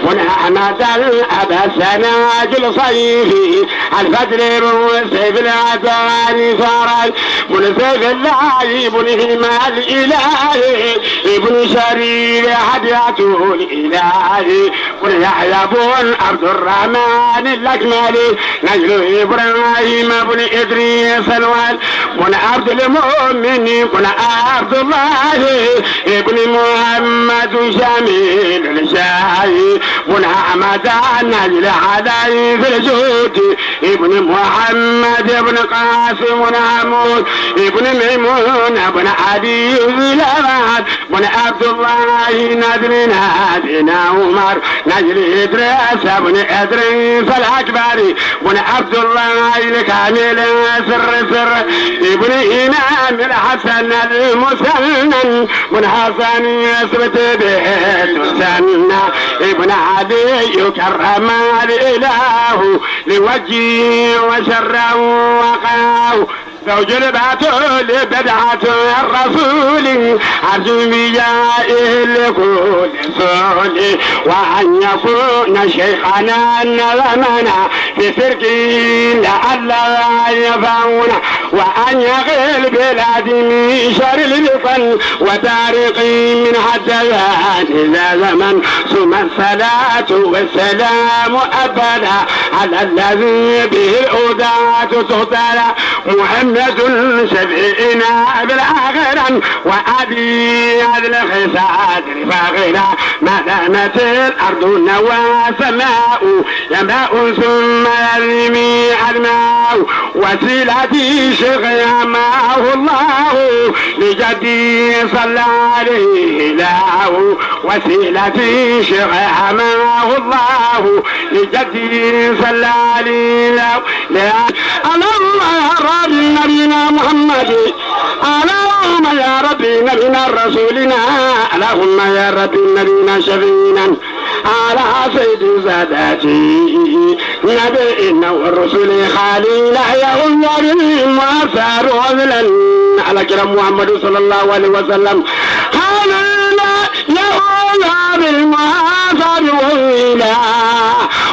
ونحمد الأبا سناجل صيفي الفجر بن سيف العدوان فرج بن سيف الله بن همال الإلهي ابن شرير حديته الإلهي بن يحيى بن عبد الرحمن الأكملي نجل إبراهيم بن إدريس الوال بن عبد المؤمن بن عبد الله ابن محمد جميل الشاهي بن أحمد نجل علي في الجود ابن محمد ابن قاسم بن عمود ابن ميمون ابن أبي ذلال بن عبد الله نجل نادينا عمر نجل إدريس ابن إدريس الأكبر بن عبد الله الكامل سر سر ابن إمام الحسن المسنن بن حسن يثبت به المسنى ابن علي كرم الإله لوجهه وشره وقاه زوج البتول بدعة الرسول أرجو بجائه لكل سول وأن يكون شيخنا نظمنا في سركه لعل يفهمنا وأن يغل بلاد من شر البطن وتاريخ من حتى إذا زمن ثم الصلاة والسلام أبدا على الذي به الأودات تهتدى محمد شفيعنا بالآخرة وأبي هذا الخساد فاخرة ما دامت الأرض والسماء يماء ثم يرمي الماء وسيلتي شيخ يماه الله لجدي صلى عليه له وسيلتي شيخ يماه الله لجدي صلى عليه له اللهم يا ربي نبينا محمد اللهم يا ربي نبينا رسولنا اللهم يا ربي نبينا شفينا على سيد ساداتي نبينا والرسول خليلا يا أمي وأثار عذلا على كرم محمد صلى الله عليه وسلم خليلا يا أمي المعاصر ويلا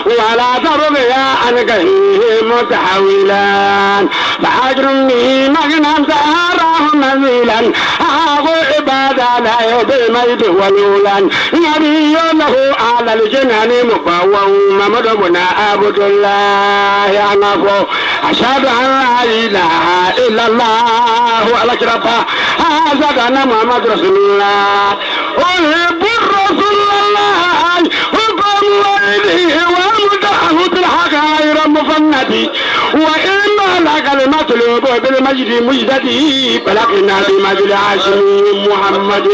ولا ترضي عن غيره متحولا فأجرمني مغنم ساراه منزلا أخو عبادة لا بالميت ولولا نبي له على الجنان مقوم مدبنا عبد الله أنفو أشهد أن لا إله إلا الله على كرفة هذا أنا محمد رسول الله أحب الرسول الله حكم وإليه ومدحه بالحق غير مفندي وإما لك المطلوب بالمجد مجددي بلغنا بمجد عاشمي محمد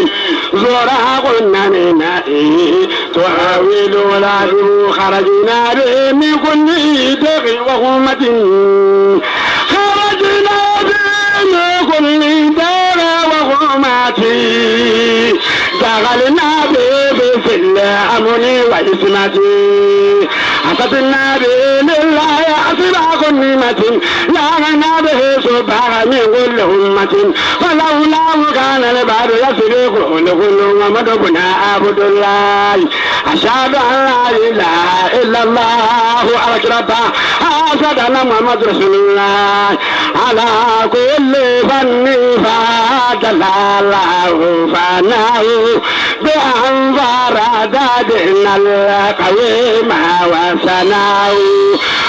زورها قلنا نائي تحاول العزم خرجنا به من كل دغ وغمة خرجنا به من كل دغ وغمة دخلنا به في الأمن وإسمة أتتنا به لله أسباق نعمة لا به سبحان من كل أمة فلولاه كان البعض يسرق لكل ومدبنا عبد الله أشهد أن لا إله إلا الله أكرم أشهد محمد رسول الله على كل فن فات الله فناه بأنظار دادنا القويم وسناه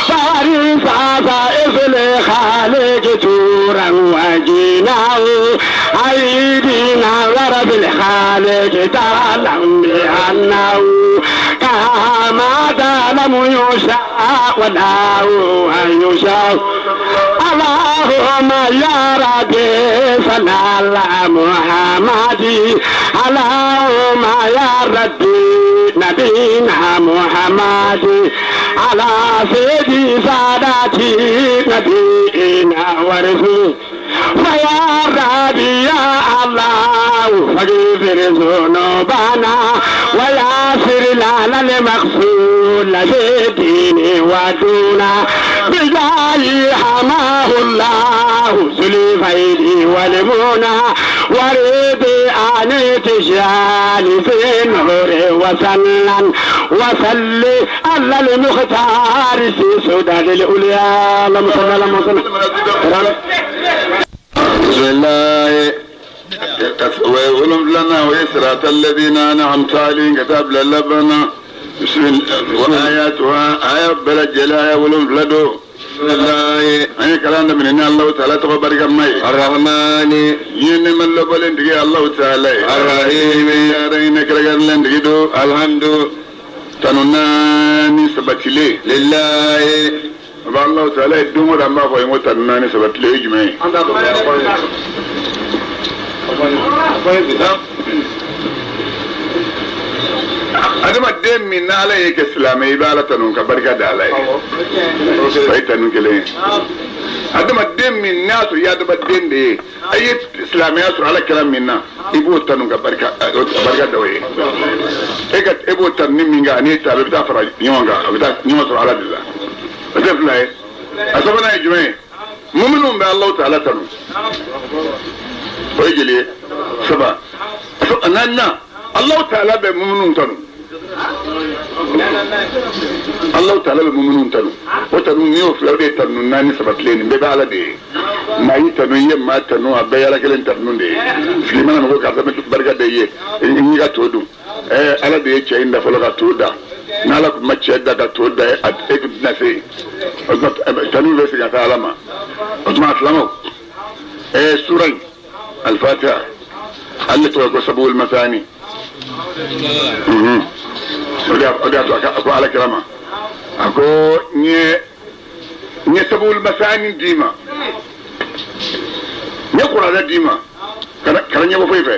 فارس عفائف لخالق. نورا وجيناه أيدينا ورب الخالق تعلم بأنه كما تعلم يشاء ولا يشاء. اللهم يا ربي صل على محمد، اللهم يا ربي نبينا محمد، على سيدي ساداتي نبينا ورسول. فيا ربي يا الله فاغفر ذنوبنا ويسر لنا المغفور في الدين ودونا بجاه حماه الله سلفيدي والمنى ورد عن تجاني في النور وسلم وصلي على المختار في سودان الأولياء. اللهم صل على محمد. بسم الله ويقولون لنا ويسرات الذين أنعمت عليهم كتاب للبنا. بسم الله وآياتها آية بلد جلايا ولم فلدو. بسم الله أي كلام من إن الله تعالى تبارك ماي الرحمن ين من لبلن دي الله تعالى الرحيم يا كرغان لن دي الحمد تنوناني سبتلي لله الله تعالى دومو دamba fo mo tanunani sabatile jumai. Adama den min na ala ye kɛ silamɛ i bɛ ala tanu ka barika da ala ye o ye tanu kelen ye. Adama den min n'a sɔrɔ i ye adamaden de ye a ye silamɛya sɔrɔ ala kɛra min na i b'o tanu ka barika da o ye. E ka e b'o tanu ni min kɛ ani ta a bɛ taa fara ɲɔgɔn kan a bɛ taa ɲɔgɔn sɔrɔ ala de la. O tɛ fila ye. A sabanan ye jumɛn ye? Minnu bɛ Alahu taala tanu o ye jeli ye saba. Naaninan Alahu taala bɛ minnu tanu. Alahu taala bɛ minnu tanu o tanu n'i y'o fila o de ye tanu naani sabatilen nin bɛɛ bɛ ala de ye. Maa y'i tanu i ye maa tanu a bɛɛ ye ala kelen tanu de ye. Sigi mana mɔgɔ karisa bɛ barika da i ye i y'i ka to dun. Ala de ye cɛ in da fɔlɔ ka to da. N'ala tun ma cɛ da ka to da e tun tɛna se yen. O tuma tanu bɛ segin ka taa ala ma. O tuma silamɛw sura in alifatiha ale tɔgɔ ko sabul masani. O de y'a to a ko ala kira ma a ko n ye sabul masani d'i ma n ye kuranɛ d'i ma kana ɲɛbɔ foyi fɛ.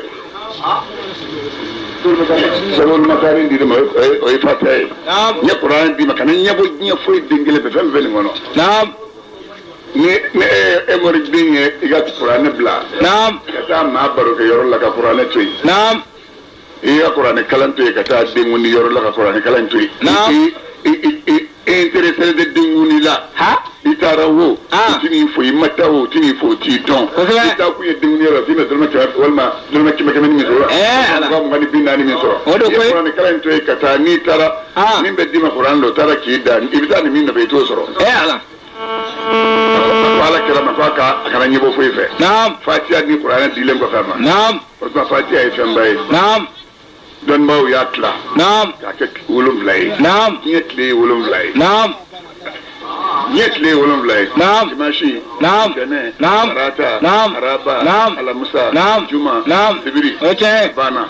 Sabul masani d'i ma o ye fatiha ye. N ye kuranɛ d'i ma kana ɲɛbɔ diɲɛ foyi den kelen fɛ fɛn bɛɛ nin kɔnɔ. Ni e moriden ye i ka kuranɛ bila. Ka taa maa baro kɛ yɔrɔ la ka kuranɛ to yen. I ka kuranɛ kalan to yen ka taa denkundi yɔrɔ la ka kuranɛ kalan to yen. I intéressé de denkundi la. I taara wo. I ti n'i fo i ma taa wo i ti n'i fo o t'i dɔn. I taa kun ye denkundi yɔrɔ la f'i ma dɔrɔmɛ kɛmɛ walima dɔrɔmɛ kɛmɛ kɛmɛ ni min sɔrɔ. 20 ni 40 min sɔrɔ. I ye kuranɛ kalan to yen ka taa n'i taara min bɛ d'i ma kuranɛ la o taara k'i da i bɛ taa ni min nɔfɛ i t'o sɔrɔ. Ala kira ma ko a kana ɲɛbɔ foyi fɛ. Fatiha ni kuranɛ dilen kɔfɛ a ma. O tuma fatiha ye fɛnba ye. Dɔnnibaaw y'a tila. K'a kɛ 7 ye. Diɲɛ tile ye 7 ye. Diɲɛ tile ye 7 ye. Dimanche. Ntɛnɛn. Tarata. Araba. Alamusa. Juma. Sibiri. Banna.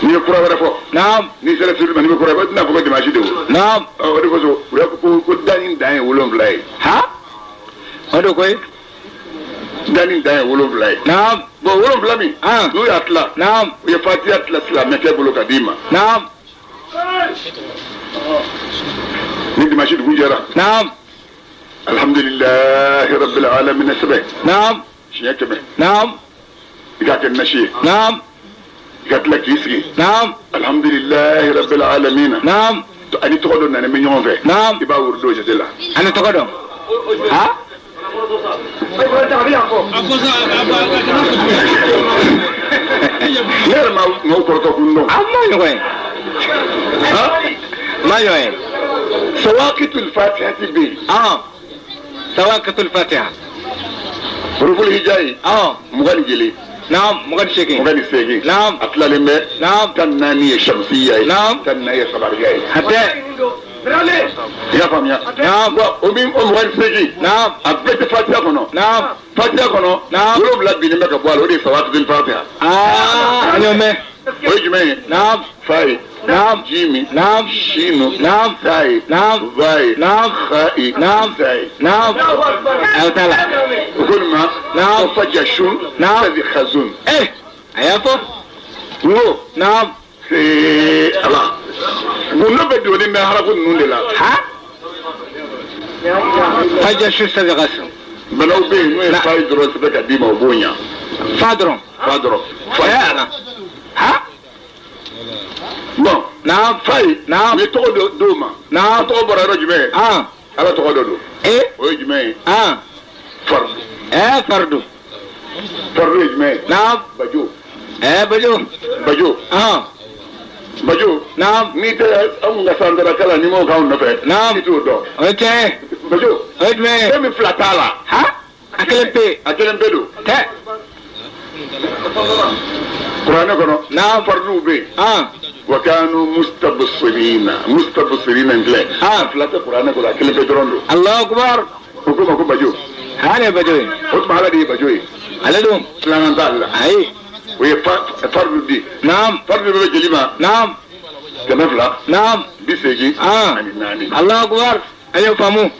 N'i ye kura wɛrɛ fɔ. N'i sera sibiri ma n'i bɛ kura wɛrɛ fɔ i tɛna fɔ ko dimanche de o. O de kosɔn u y'a fɔ ko danni dan ye 7 ye. O de koyi. Danni dan ye 7 ye. Bon 7 min. N'u y'a tila. U ye fatiha tila silamɛkɛ bolo ka d'i ma. Ni dimanche dugu jɛra. Alhamdulilahi rabbil alamin sɛbɛn. Siɲɛ 100. I k'a kɛ nasi ye. I ka tila k'i sigi. Alhamdulilahi rabbil alamin. Ani tɔgɔ dɔ nana bɛ ɲɔgɔn fɛ. I b'a wuri dɔw jate la. Ani tɔgɔ dɔn. Ne yɛrɛ ma maaw kɔrɔtɔ kun dɔn. A ma ɲɔgɔn ye. Ma ɲɔgɔn ye. Sawaqitul fatiha ti bɛ yen. Sawaqitul fatiha. Huruful hijayi. 21. 28. 28. A tilalen bɛ. 14 ye shamsiya ye. 14 ye sabariya ye. Hatɛ. I y'a faamuya? Naam. Bon, o min o 28. Naam. A bɛɛ tɛ Fatiha kɔnɔ. Naam. Fatiha kɔnɔ. Naam. 7 binnen bɛ ka bɔ a la, o de ye sawatul Fatiha. Aa, an y'o mɛn. O ye jumɛn ye? Naam. Fa ye. Naam. Jimi. Naam. Shinu. Naam. Ta ye. Naam. Va ye. Naam. Kha ye. Naam. Sa ye. Naam. Aw t'a la. O ko nin ma. Naam. Ko fajasun. Naam. Sabi khazun. Eh, a y'a fɔ. N ko. Naam. Ee ala. Gundo bɛ donnen bɛ harafu ninnu de la. Ha? Fajasun sabi khazun. Banaw bɛ yen n'o ye fa ye dɔrɔn sɛbɛn ka d'i ma, o b'o ɲa. Fa dɔrɔn. Fa dɔrɔn. Fa. Eh, ala. Ha? Bon. Naam. Fa ye. Naam. U ye tɔgɔ dɔ d'o ma. Naam. A tɔgɔ bɔra yɔrɔ jumɛn? Ah. Ala tɔgɔ dɔ don. Eh. O ye jumɛn ye? Ah. Fardu. Eh, fardu. Fardu ye jumɛn ye? Naam. Bajo. Eh, bajo. Bajo. Ah. Bajo. Naam. N'i tɛ anw ka santara kalan, n'i m'o k'anw nɔfɛ. Naam. I t'o dɔn. O ye tiɲɛ ye. Bajo. O ye jumɛn ye? Fɛn min fila t'a la. Ha? A kelen pe. A kelen pe don. Tɛ. Kuranɛ kɔnɔ. Naam. Farduw bɛ yen. Ah. Wa kanu mustabsirina mustabsirina n filɛ. Ah. Fila tɛ kuranɛ kɔnɔ, a kelen pe dɔrɔn don. Allahu akbar. O ko ma ko bajo. Ha, ne bajo ye. O tuma Ala de ye bajo ye. Ale don. Filanan t'ale la. Ayi. O ye fardu di. Naam. Fardu bɛ jeli ma. Naam. 200. Naam. 84. Ah. Allahu akbar. An y'o faamu.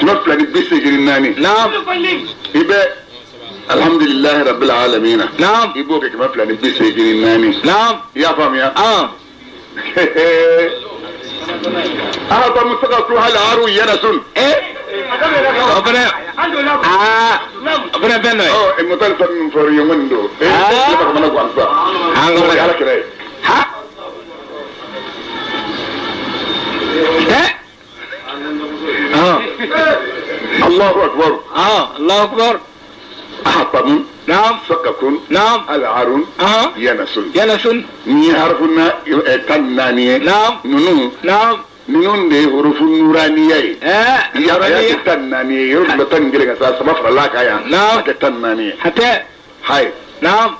284. Naam. I bɛ alhamdulilahi rabbil alamina. Naam. I b'o kɛ 284. Naam. I y'a faamuya? Ah. Aha musaka ku hal aru yanasun. Eh. O fana. Aa. O fana fɛn dɔ ye. Ɔ e mutali fa min fɔra ye ŋɔni don. E Ah. ne b'a kamana gan sisan. An ka O ye Ala kira ye. Ha? Eh? Ah. Allahu akbar. Ah, Allahu akbar. Ahatamun. Naam. Sakakun. Naam. Al arun. Ah. Yanasun. Yanasun. Ni ye harafu na 14 ye. Naam. Ninnu. Naam. Ninnu de ye hurufu nuraniya ye. Eh, I y'a kɛ 14 ye, yɔrɔ dɔ la 11 ka sa saba farala kan yan. Naam. A kɛ 14 ye. Hatɛ. Hayi. Naam.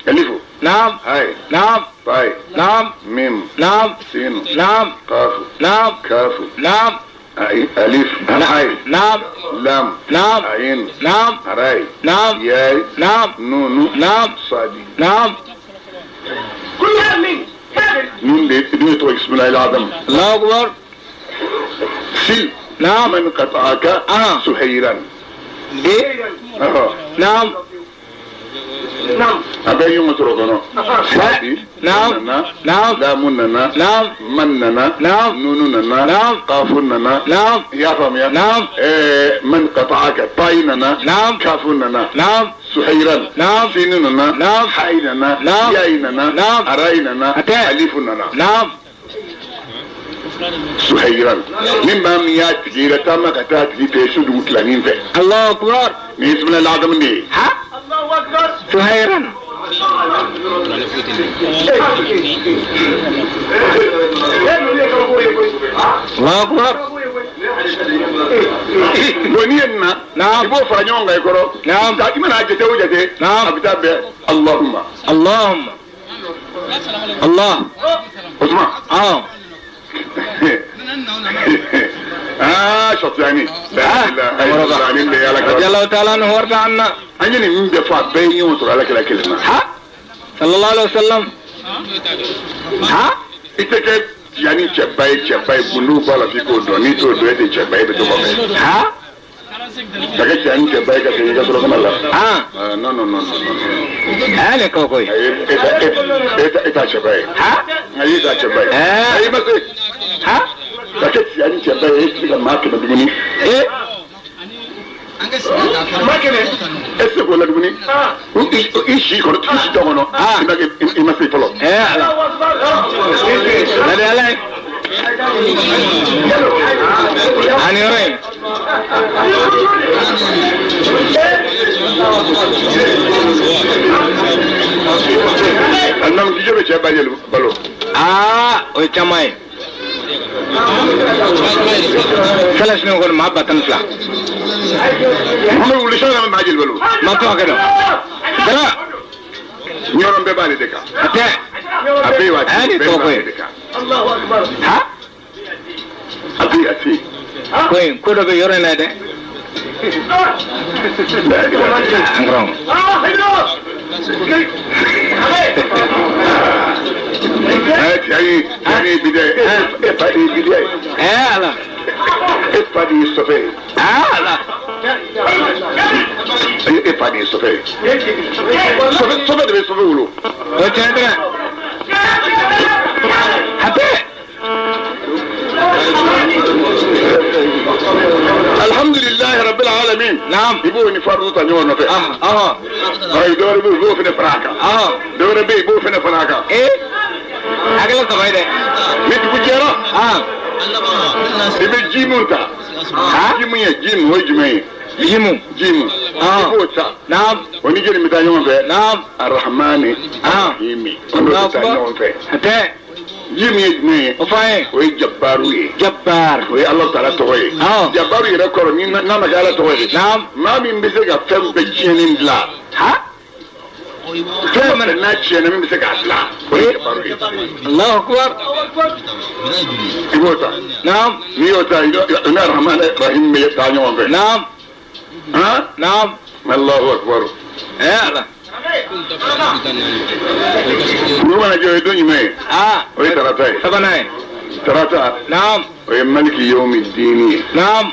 Alifu. Naam. Hayi. Naam. Fayi. Naam. Mim. Naam. Sinu. Naam. Kafu. Naam. Kafu. Naam. Alif. Hayi. Naam. Lam. Naam. Ayin. Naam. Aray. Naam. Yaay. Naam. Nunu. Naam. Sadi. Naam. Nun de nun ye tɔgɔ bisimilahi adam. Allahu akbar. Sil. Naam. Man qata'aka. Ah. Suhayran. Eh? Ɔhɔ. Naam. A bɛ ɲɔgɔn sɔrɔ o kɔnɔ. Sadi. Naam. Nana. Naam. Lamu nana. Naam. Man nana. Naam. Nunu nana. Naam. Kafu nana. Naam. I y'a faamuya? Naam. Man qata'aka. Tayi nana. Naam. Kafu nana. Naam. Suhayran. Naam. Sinu nana. Naam. Hayi nana. Naam. Yayi nana. Naam. Arayi nana. Hatɛ. Alifu nana. Naam. Suhayran. Ni maa min y'a tigi yɛrɛ taama ka taa tigi fɛ su dugu tilanin fɛ. Allahu akbar. Nin ye bisimilahi adamu de ye. Ha? Suhayran. Allahu akbar. Bon, n'i ye nin na. Naam. I b'o fara ɲɔgɔn kan i kɔrɔ. Naam. I mana a jate o jate. Naam. A bɛ taa bɛn Allahumma. Allahumma. Allah. Osman. Ah. Ah, Sɔfiyani. Ah. Ani de ye Ala kira. Radiyallahu ta'ala anhu warda anna. An ye nin min bɛɛ fɔ, a bɛɛ ye ɲɔgɔn sɔrɔ Ala kira kelen na. Ha? Sallallahu alaihi wasallam. Ha? I tɛ kɛ yanni cɛba ye, cɛba ye gundow b'a la f'i k'o dɔn, n'i t'o dɔn e tɛ cɛba ye, i bɛ to kɔfɛ. Ha? Ka kɛ cɛ ni cɛba ye ka segin i ka surafana la. Ah. Ah, non non non non non. Eh, ne kabako ye. Ayi, e t'a cɛba ye. Ha? Ayi, e t'a cɛba ye. Eh. Ayi, ma se. Ha? Ka kɛ cɛ ni cɛba ye, e tɛ se ka maa 100 dumuni. Eh? E tɛ se k'o la dumuni. I si kɔnɔ, i si tɔ kɔnɔ. Ah. I ma kɛ, i ma se fɔlɔ. Eh, Ala. Ladi Ala ye. Ani yɔrɔ in. Alimami jijɛ bɛ cɛ ba jeli balo. Aa, o ye caman ye. Fɛlɛsini kɔni maa 120. Muhamadu wuli sɔn na maa jeli balo. Ma tɔgɔ kɛ dɔn. Dara. Ɲɔrɔn bɛɛ b'ale de kan. A tɛ. A bɛɛ waati A ye nin bɛɛ tɔgɔ b'ale ye. de kan. Ha? A bɛ yen, a tɛ yen. Ko in ko dɔ bɛ yɔrɔ in na dɛ. An karamɔgɔ. Ayi, ayi, bi dɛ, e fa de ye bidiya ye. Ala. E fa de ye sɔfɛ ye. Ala. E fa de ye sɔfɛ ye. Sɔfɛ de bɛ sɔfɛ wolo. O tiɲɛ tɛ. A bɛɛ. Alhamdulilayi rabbil alamin. Naam. I b'o ni fardu ta ɲɔgɔn nɔfɛ. Ayi, dɔwɛrɛ bɛ yen, i b'o fana fara a kan. Dɔwɛrɛ bɛ yen, i b'o fana fara a kan. A kɛla saba ye dɛ. Ni dugu jɛra. I bɛ ji mun ta. Ji mun ye ji mun, o ye jumɛn ye? Ji mun. Ji mun. I b'o ta. Naam. O ni joli bɛ taa ɲɔgɔn fɛ? Naam. Arahamani. Arahimi. O n'o bɛ taa ɲɔgɔn fɛ. A tɛ. Ji min ye jumɛn ye? O fɔ an ye. O ye jabaru ye. Jabar. O ye Ala taala tɔgɔ ye. Jabaru yɛrɛ kɔrɔ ni n'a ma kɛ Ala tɔgɔ ye. Naam. Maa min bɛ se ka fɛn bɛɛ tiɲɛni dilan. Fɛn min n'a tiɲɛna min bɛ se k'a dilan. O ye jabaru ye. Allahu akbar. I b'o ta. Naam. N'i y'o ta, i ni Arahamani Rahim bɛ taa ɲɔgɔn fɛ. Naam. Naam. Allahu akbar. Ala. Dugu mana jɛ, o ye don jumɛn ye? O ye tarata ye. Sabanan ye. Tarata. Naam. O ye maliki yomi diini ye. Naam.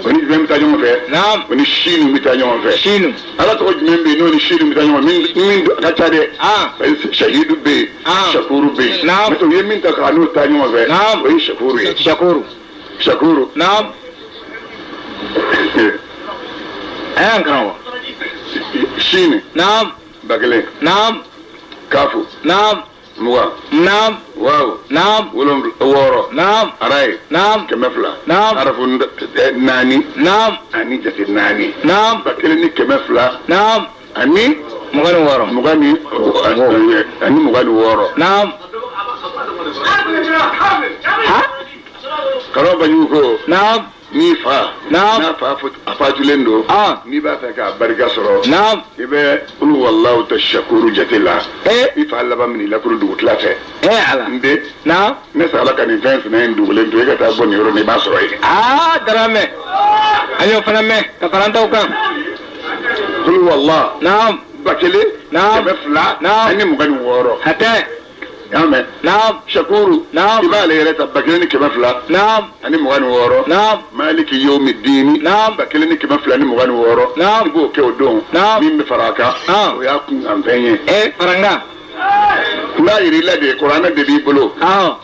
O ni jumɛn bɛ taa ɲɔgɔn fɛ? Naam. O ni sinu bɛ taa ɲɔgɔn fɛ. Sinu. Ala tɔgɔ jumɛn bɛ yen n'o ni sinu bɛ taa ɲɔgɔn fɛ? Min ka ca dɛ. Shahidu bɛ yen. Shakuru bɛ yen. Naam. U ye min ta k'a n'o taa ɲɔgɔn fɛ. Naam. O ye shakuru ye. Shakuru. Shakuru. Naam. An karamɔgɔ. Sini. Naam. 1000. Naam. Kafu. Naam. 20. Naam. Waaw. Naam. 6. Naam. Araye. Naam. 200. Naam. Arafu 4. Naam. Ani jate 4. Naam. 1200. Naam. Ani 26. Ani 26. Naam. Karamɔgɔ Banjugu ko. Naam. N'i fa. Naam. N'a fa a fatulen don. N'i b'a fɛ k'a barika sɔrɔ. Naam. I bɛ ulu walahu ta shakuru jate la. I fa laban minɛ i lakuru dugutila fɛ. Ala. N den. Naam. Ne sala ka nin fɛn sɛnɛ in dugulen to e ka taa bɔ nin yɔrɔ in na, i b'a sɔrɔ yen. Daramɛ. An y'o fana mɛn ka fara an taw kan. Ulu walahu. Naam. 1000. Naam. 200. Naam. Ani 26. Hatɛ. Y'a mɛn. Naam. Shakuru. Naam. I b'ale yɛrɛ ta 1200. Naam. Ani 26. Naam. Maliki yomi diini. Naam. 1226. Naam. I b'o kɛ o don. Naam. Min bɛ fara a kan. O y'a kunkanfɛn ye. Farankan. N b'a yir'i la de, kuranɛ de b'i bolo.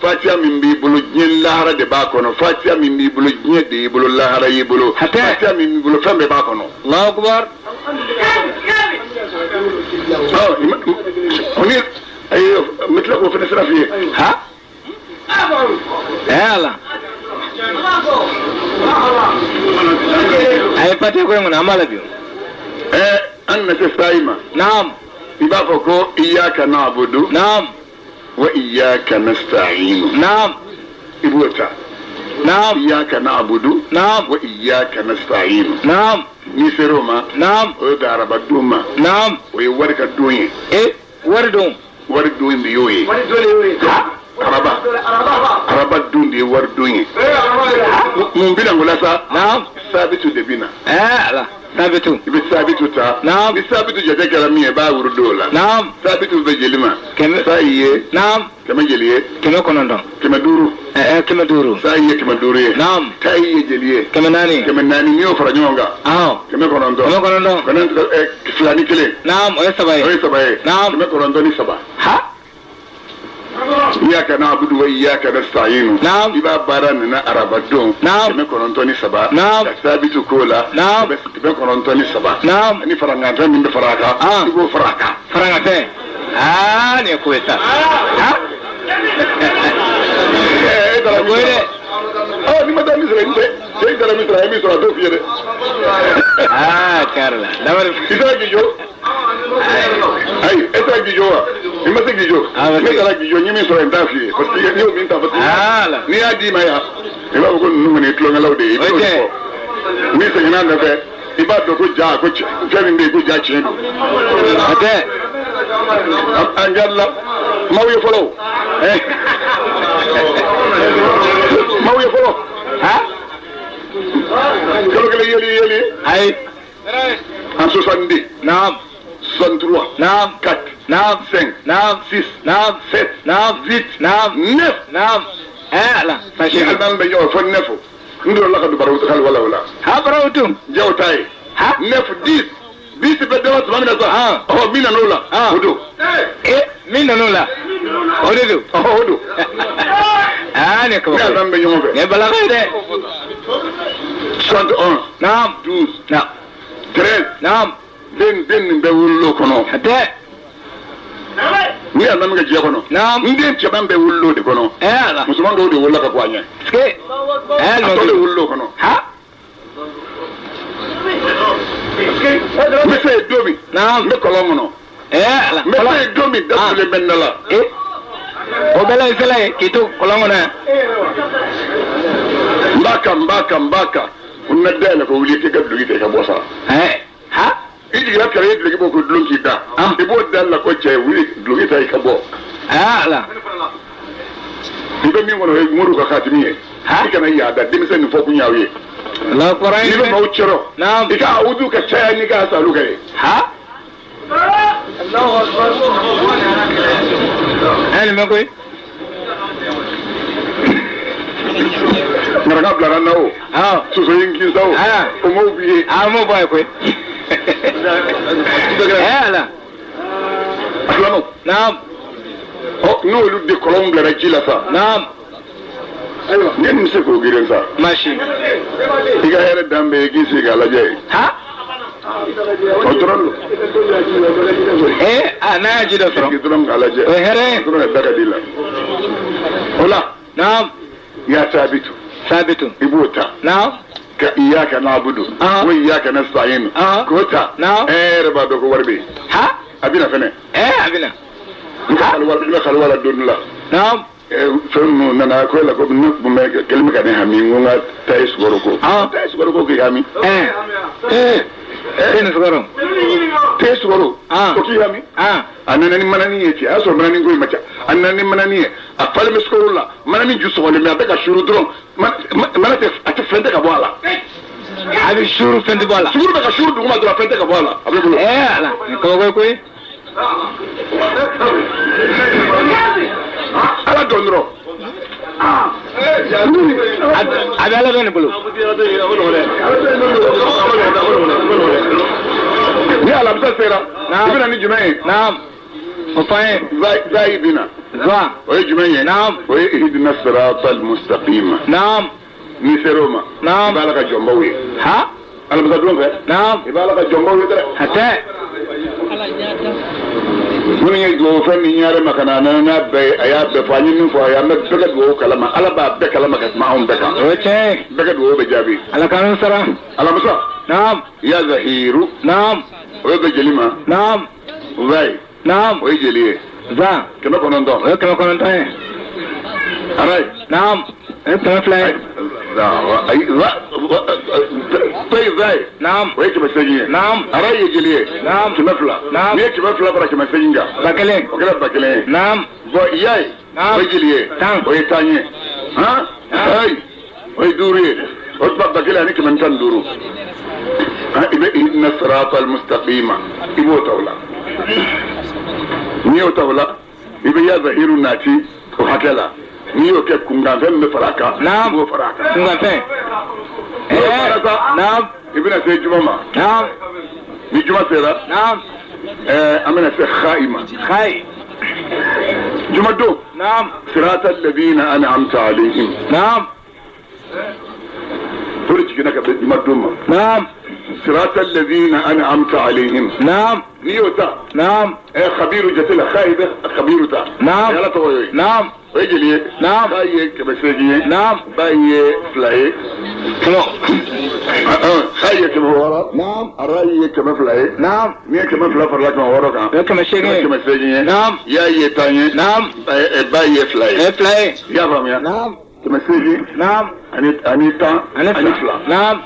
Fatiya min b'i bolo, diɲɛ lahara de b'a kɔnɔ. Fatiya min b'i bolo, diɲɛ de y'i bolo, lahara y'i bolo. Fatiya min b'i bolo, fɛn bɛɛ b'a kɔnɔ. Allahu akbar. O ni ayi, n bɛ tila k'o fana sira f'i ye. Ala. A ye fatiya ko in kɔnɔ, an b'a la bi. An na se sayi ma. Naam. I b'a fɔ ko iyyaka na'budu. Naam. Wa iyyaka nasta'inu. Naam. I b'o ta. Naam. Iyyaka na'budu. Naam. Wa iyyaka nasta'inu. Naam. N'i ser'o ma. Naam. O ye bɛn araba don ma. Naam. O ye wari ka don ye. Wari don. Wari don de y'o ye. Wari don de y'o ye. Araba. Araba don de ye wari don ye. Mun bɛ na o la sa? Naam. Sabitu de bɛ na. Ala. Sabitu. I bɛ sabitu ta. Naam. Ni sabitu jate kɛra min ye, i b'a wurudo o la. Naam. Sabitu bɛ jeli ma. 100. Sayi ye. Naam. 100 jeli ye. 900. 500. 500. Sayi ye 500 ye. Naam. Tayi ye jeli ye. 400. 400 n'i y'o fara ɲɔgɔn kan. 900. 900. 2 ni 1. Naam, o ye 3 ye. O ye 3 ye. Naam. 903. Iyyaka na'budu wa iyyaka nasta'inu. Naam. I b'a baara nana araba don. Naam. 903. Naam. Ka sabitu k'o la. Naam. 903. Naam. Ani farankanfɛn min bɛ fara a kan. I b'o fara a kan. Farankanfɛn. Nin ye ko ye sa. E taara min sɔrɔ. N'i ma taa min sɔrɔ, e taara min sɔrɔ, a ye min sɔrɔ, a t'o f'i ye dɛ. Tiɲɛ yɛrɛ la. Dabali. I taara Gijo. Ayi, e taara Gijo wa? I ma se Gijo. Ne taara Gijo, n ye min sɔrɔ n t'a f'i ye. Parce que n'i y'o min ta, parce que n'i y'a d'i ma yan, i b'a fɔ ko ninnu kɔni ye tulonkɛlaw de ye. I b'o fɔ. N'i seginna a nɔfɛ, i b'a dɔn ko ja, ko fɛn min bɛ yen ko ja tiɲɛ don. O tɛ. An jalila. Maaw ye fɔlɔ o. Maaw ye fɔlɔ. Ha. Kalo kelen yeli yeli. Ayi. En 62. Naam. 63. Naam. 4. Naam. 5. Naam. 6. Naam. 7. Naam. 8. Naam. 9. Naam. Ala. Ni alimami bɛ ɲɔgɔn fɔ 9. N donna la ka don baro kali wala wala. Ha barawutum. Jaw ta ye. Ha. 9 10. 10 bɛ dama tuma min na sa. Ɔhɔ min nan'o la. O don. Min nan'o la. O de don. Ɔhɔ o don. Aa ne kabako. Ni alimami bɛ ɲɔgɔn fɛ. Ne balaga ye dɛ. 71. Naam. 12. Naam. 13. Naam. Den nin bɛɛ wolola o kɔnɔ. A tɛ. Ni alimami ka jɛ kɔnɔ. Naam. N den cɛman bɛɛ wolola o de kɔnɔ. Ala. Musoman dɔw de wolola ka bɔ a ɲɛ. Ske. A tɔ de wolola o kɔnɔ. Ha. N bɛ se yen don min. Naam. N bɛ kɔlɔn kɔnɔ. Ala. N bɛ se yen don min datugulen bɛ n da la. O bɛɛ la i sela yen k'i to kɔlɔn kɔnɔ yan. N b'a kan n b'a kan n b'a kan. N na dayɛlɛ ko wuli k'i ka duloki ta i ka bɔ sa. Ha. I jiginna kɛrɛ i ye duloki bɔ k'o dulon k'i da. I b'o da la ko cɛ wuli duloki ta i ka bɔ. Ala. I bɛ min kɔnɔ o ye moriw ka katimi ye. I kana yaada denmisɛn nin fɔ kun y'aw ye. Allahu akbar. N'i bɛ maaw cɛrɔ. Naam. I ka awudu ka caya n'i ka asalu kɛ ye. Ha. Allahu akbar. Nin bɛ koyi. Maraka bilara n na o. Soso ye n kin sa o. O m'o f'i ye. A m'o bɔ a ye koyi. Ala. A filanw. Naam. Ɔ n'olu de kɔlɔn bilara ji la sa. Naam. Ayiwa ne nin bɛ se k'o girin sa. Masi. I ka hɛrɛ dan bɛ ye k'i sigi k'a lajɛ ye. Ha. O dɔrɔn don. A n'a ye ji dɔ sɔrɔ. K'i dɔrɔn k'a lajɛ. O ye hɛrɛ ye. O dɔrɔn ka da ka di la. O la. Naam. Ya sabitu. Sabitu. I b'o ta. Naam. Ka iyyaka na'budu. Wa iyyaka nasta'in. K'o ta. Naam. E yɛrɛ b'a dɔn ko wari bɛ yen. Ha. A bɛ na fɛnɛ. A bɛ na. N bɛ kaliwa la don dɔ la. Naam. Fɛn ninnu nana ko la ko ne tun bɛ kɛlen bɛ ka ne hami n ko n ka taa ye sukaro ko. Taa ye sukaro ko k'i hami. Te ni sukaro. Te sukaro. O k'i hami. A nana ni manani ye cɛ a y'a sɔrɔ manani ko in ma ca. A nana ni manani ye a falen bɛ sukaro la manani ju sɔgɔlen bɛ a bɛ ka suru dɔrɔn mana tɛ a tɛ fɛn tɛ ka bɔ a la. A bɛ suru fɛn tɛ bɔ a la. Sukaro bɛ ka suru duguma dɔrɔn fɛn tɛ ka bɔ a la a bɛ bolo. Ala nin kabako ye koyi. Ala dɔn dɔrɔn. A bɛ ala dɔn ne bolo. Ni alamisa sera. I bɛna ni jumɛn ye. Naam. O fɔ an ye. Zayi bɛ na. Za. O ye jumɛn ye. Naam. O ye ihdina siratal mustaqima. Naam. N'i sera o ma. Naam. I b'ala ka jɔnbaw ye. Ha. Alamisa don fɛ. Naam. I b'ala ka jɔnbaw ye dɛ. A tɛ. Minnu ye dugawu fɛn min ɲare ma ka na a nana n'a bɛɛ ye a y'a bɛɛ fɔ an ye min fɔ a ye an bɛ bɛɛ ka dugawu kalama ala b'a bɛɛ kalama ka tɛmɛ anw bɛɛ kan. O ye tiɲɛ ye. Bɛɛ ka dugawu bɛ jaabi. Ala k'an sara. Alamisa. Naam. Ya zahiru. Naam. O ye bɛ jeli ma. Naam. Zayi. Naam. O ye jeli ye. Za. 900. O ye 900 ye. Arayi. Naam. O ye 200 ye. Ayi zayi zayi. Naam. O ye 800 ye. Naam. Arayi ye jeli ye. Naam. 200. Naam. N'i ye 200 fara 800 kan. 1000. O kɛra 1000 ye. Naam. Bon yayi. Naam. O ye jeli ye. 10. O ye 10 ye. Han. Ayi. O ye 5 ye. O tuma 1115. I bɛ ihdina siratal mustaqima i b'o ta o la. N'i y'o ta o la i bɛ ya zahiru nati o hakɛ la. N'i y'o kɛ kunkanfɛn min bɛ fara a kan. Naam. I b'o fara a kan. Kunkanfɛn. N'o fara sa. Naam. I bɛna se juma ma. Naam. Ni juma sera. Naam. An bɛna se xayi ma. Xayi. Juma don. Naam. Siratal ladina an'amta alayhim. Naam. O de jiginna ka bɛn juma don ma. Naam. Siratal ladina an'amta alayhim. Naam. N'i y'o ta. Naam. Khabiru jate la xayi bɛ khabiru ta. Naam. Ala tɔgɔ ye. Naam. O ye jeli ye. Naam. Ba ye 800 ye. Naam. Ba ye 2 ye. Kɛmɛ. Xayi ye 600. Naam. Arayi ye 200 ye. Naam. N'i ye 200 farala 600 kan. O ye 800 ye. 800 ye. Naam. Ya ye 10 ye. Naam. Ba ye 2 ye. O ye 2 ye. I y'a faamuya. Naam. 800. Naam. Ani 10. Ani 2. Naam.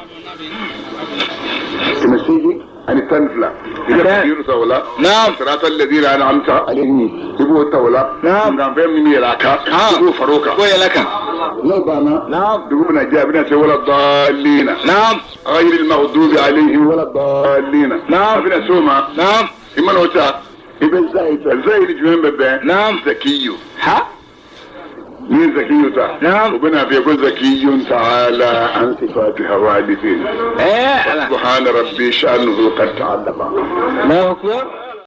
800 ani 12. I bɛ kabiru ta o la. Naam. Siratal ladina an'amta alayhim i b'o ta o la. Naam. Nka fɛn min bɛ yɛlɛ a kan. I b'o fara o kan. I b'o yɛlɛ a kan. N'o banna, dugu bɛna jɛ, a bɛna se wala daalina. Ghayri maghdubi alayhim wala daalina. A bɛna se o ma. I mana o ta, i bɛ zayi ta. Zayi ni jumɛn bɛ bɛn? Zakiyu. Ni ye zakiyu ta, o bɛna f'i ye ko zakiyun ta'ala an sifati hawadithin. Ala. Subhana rabbi sha'nuhu qad ta'allama. Allahu akbar.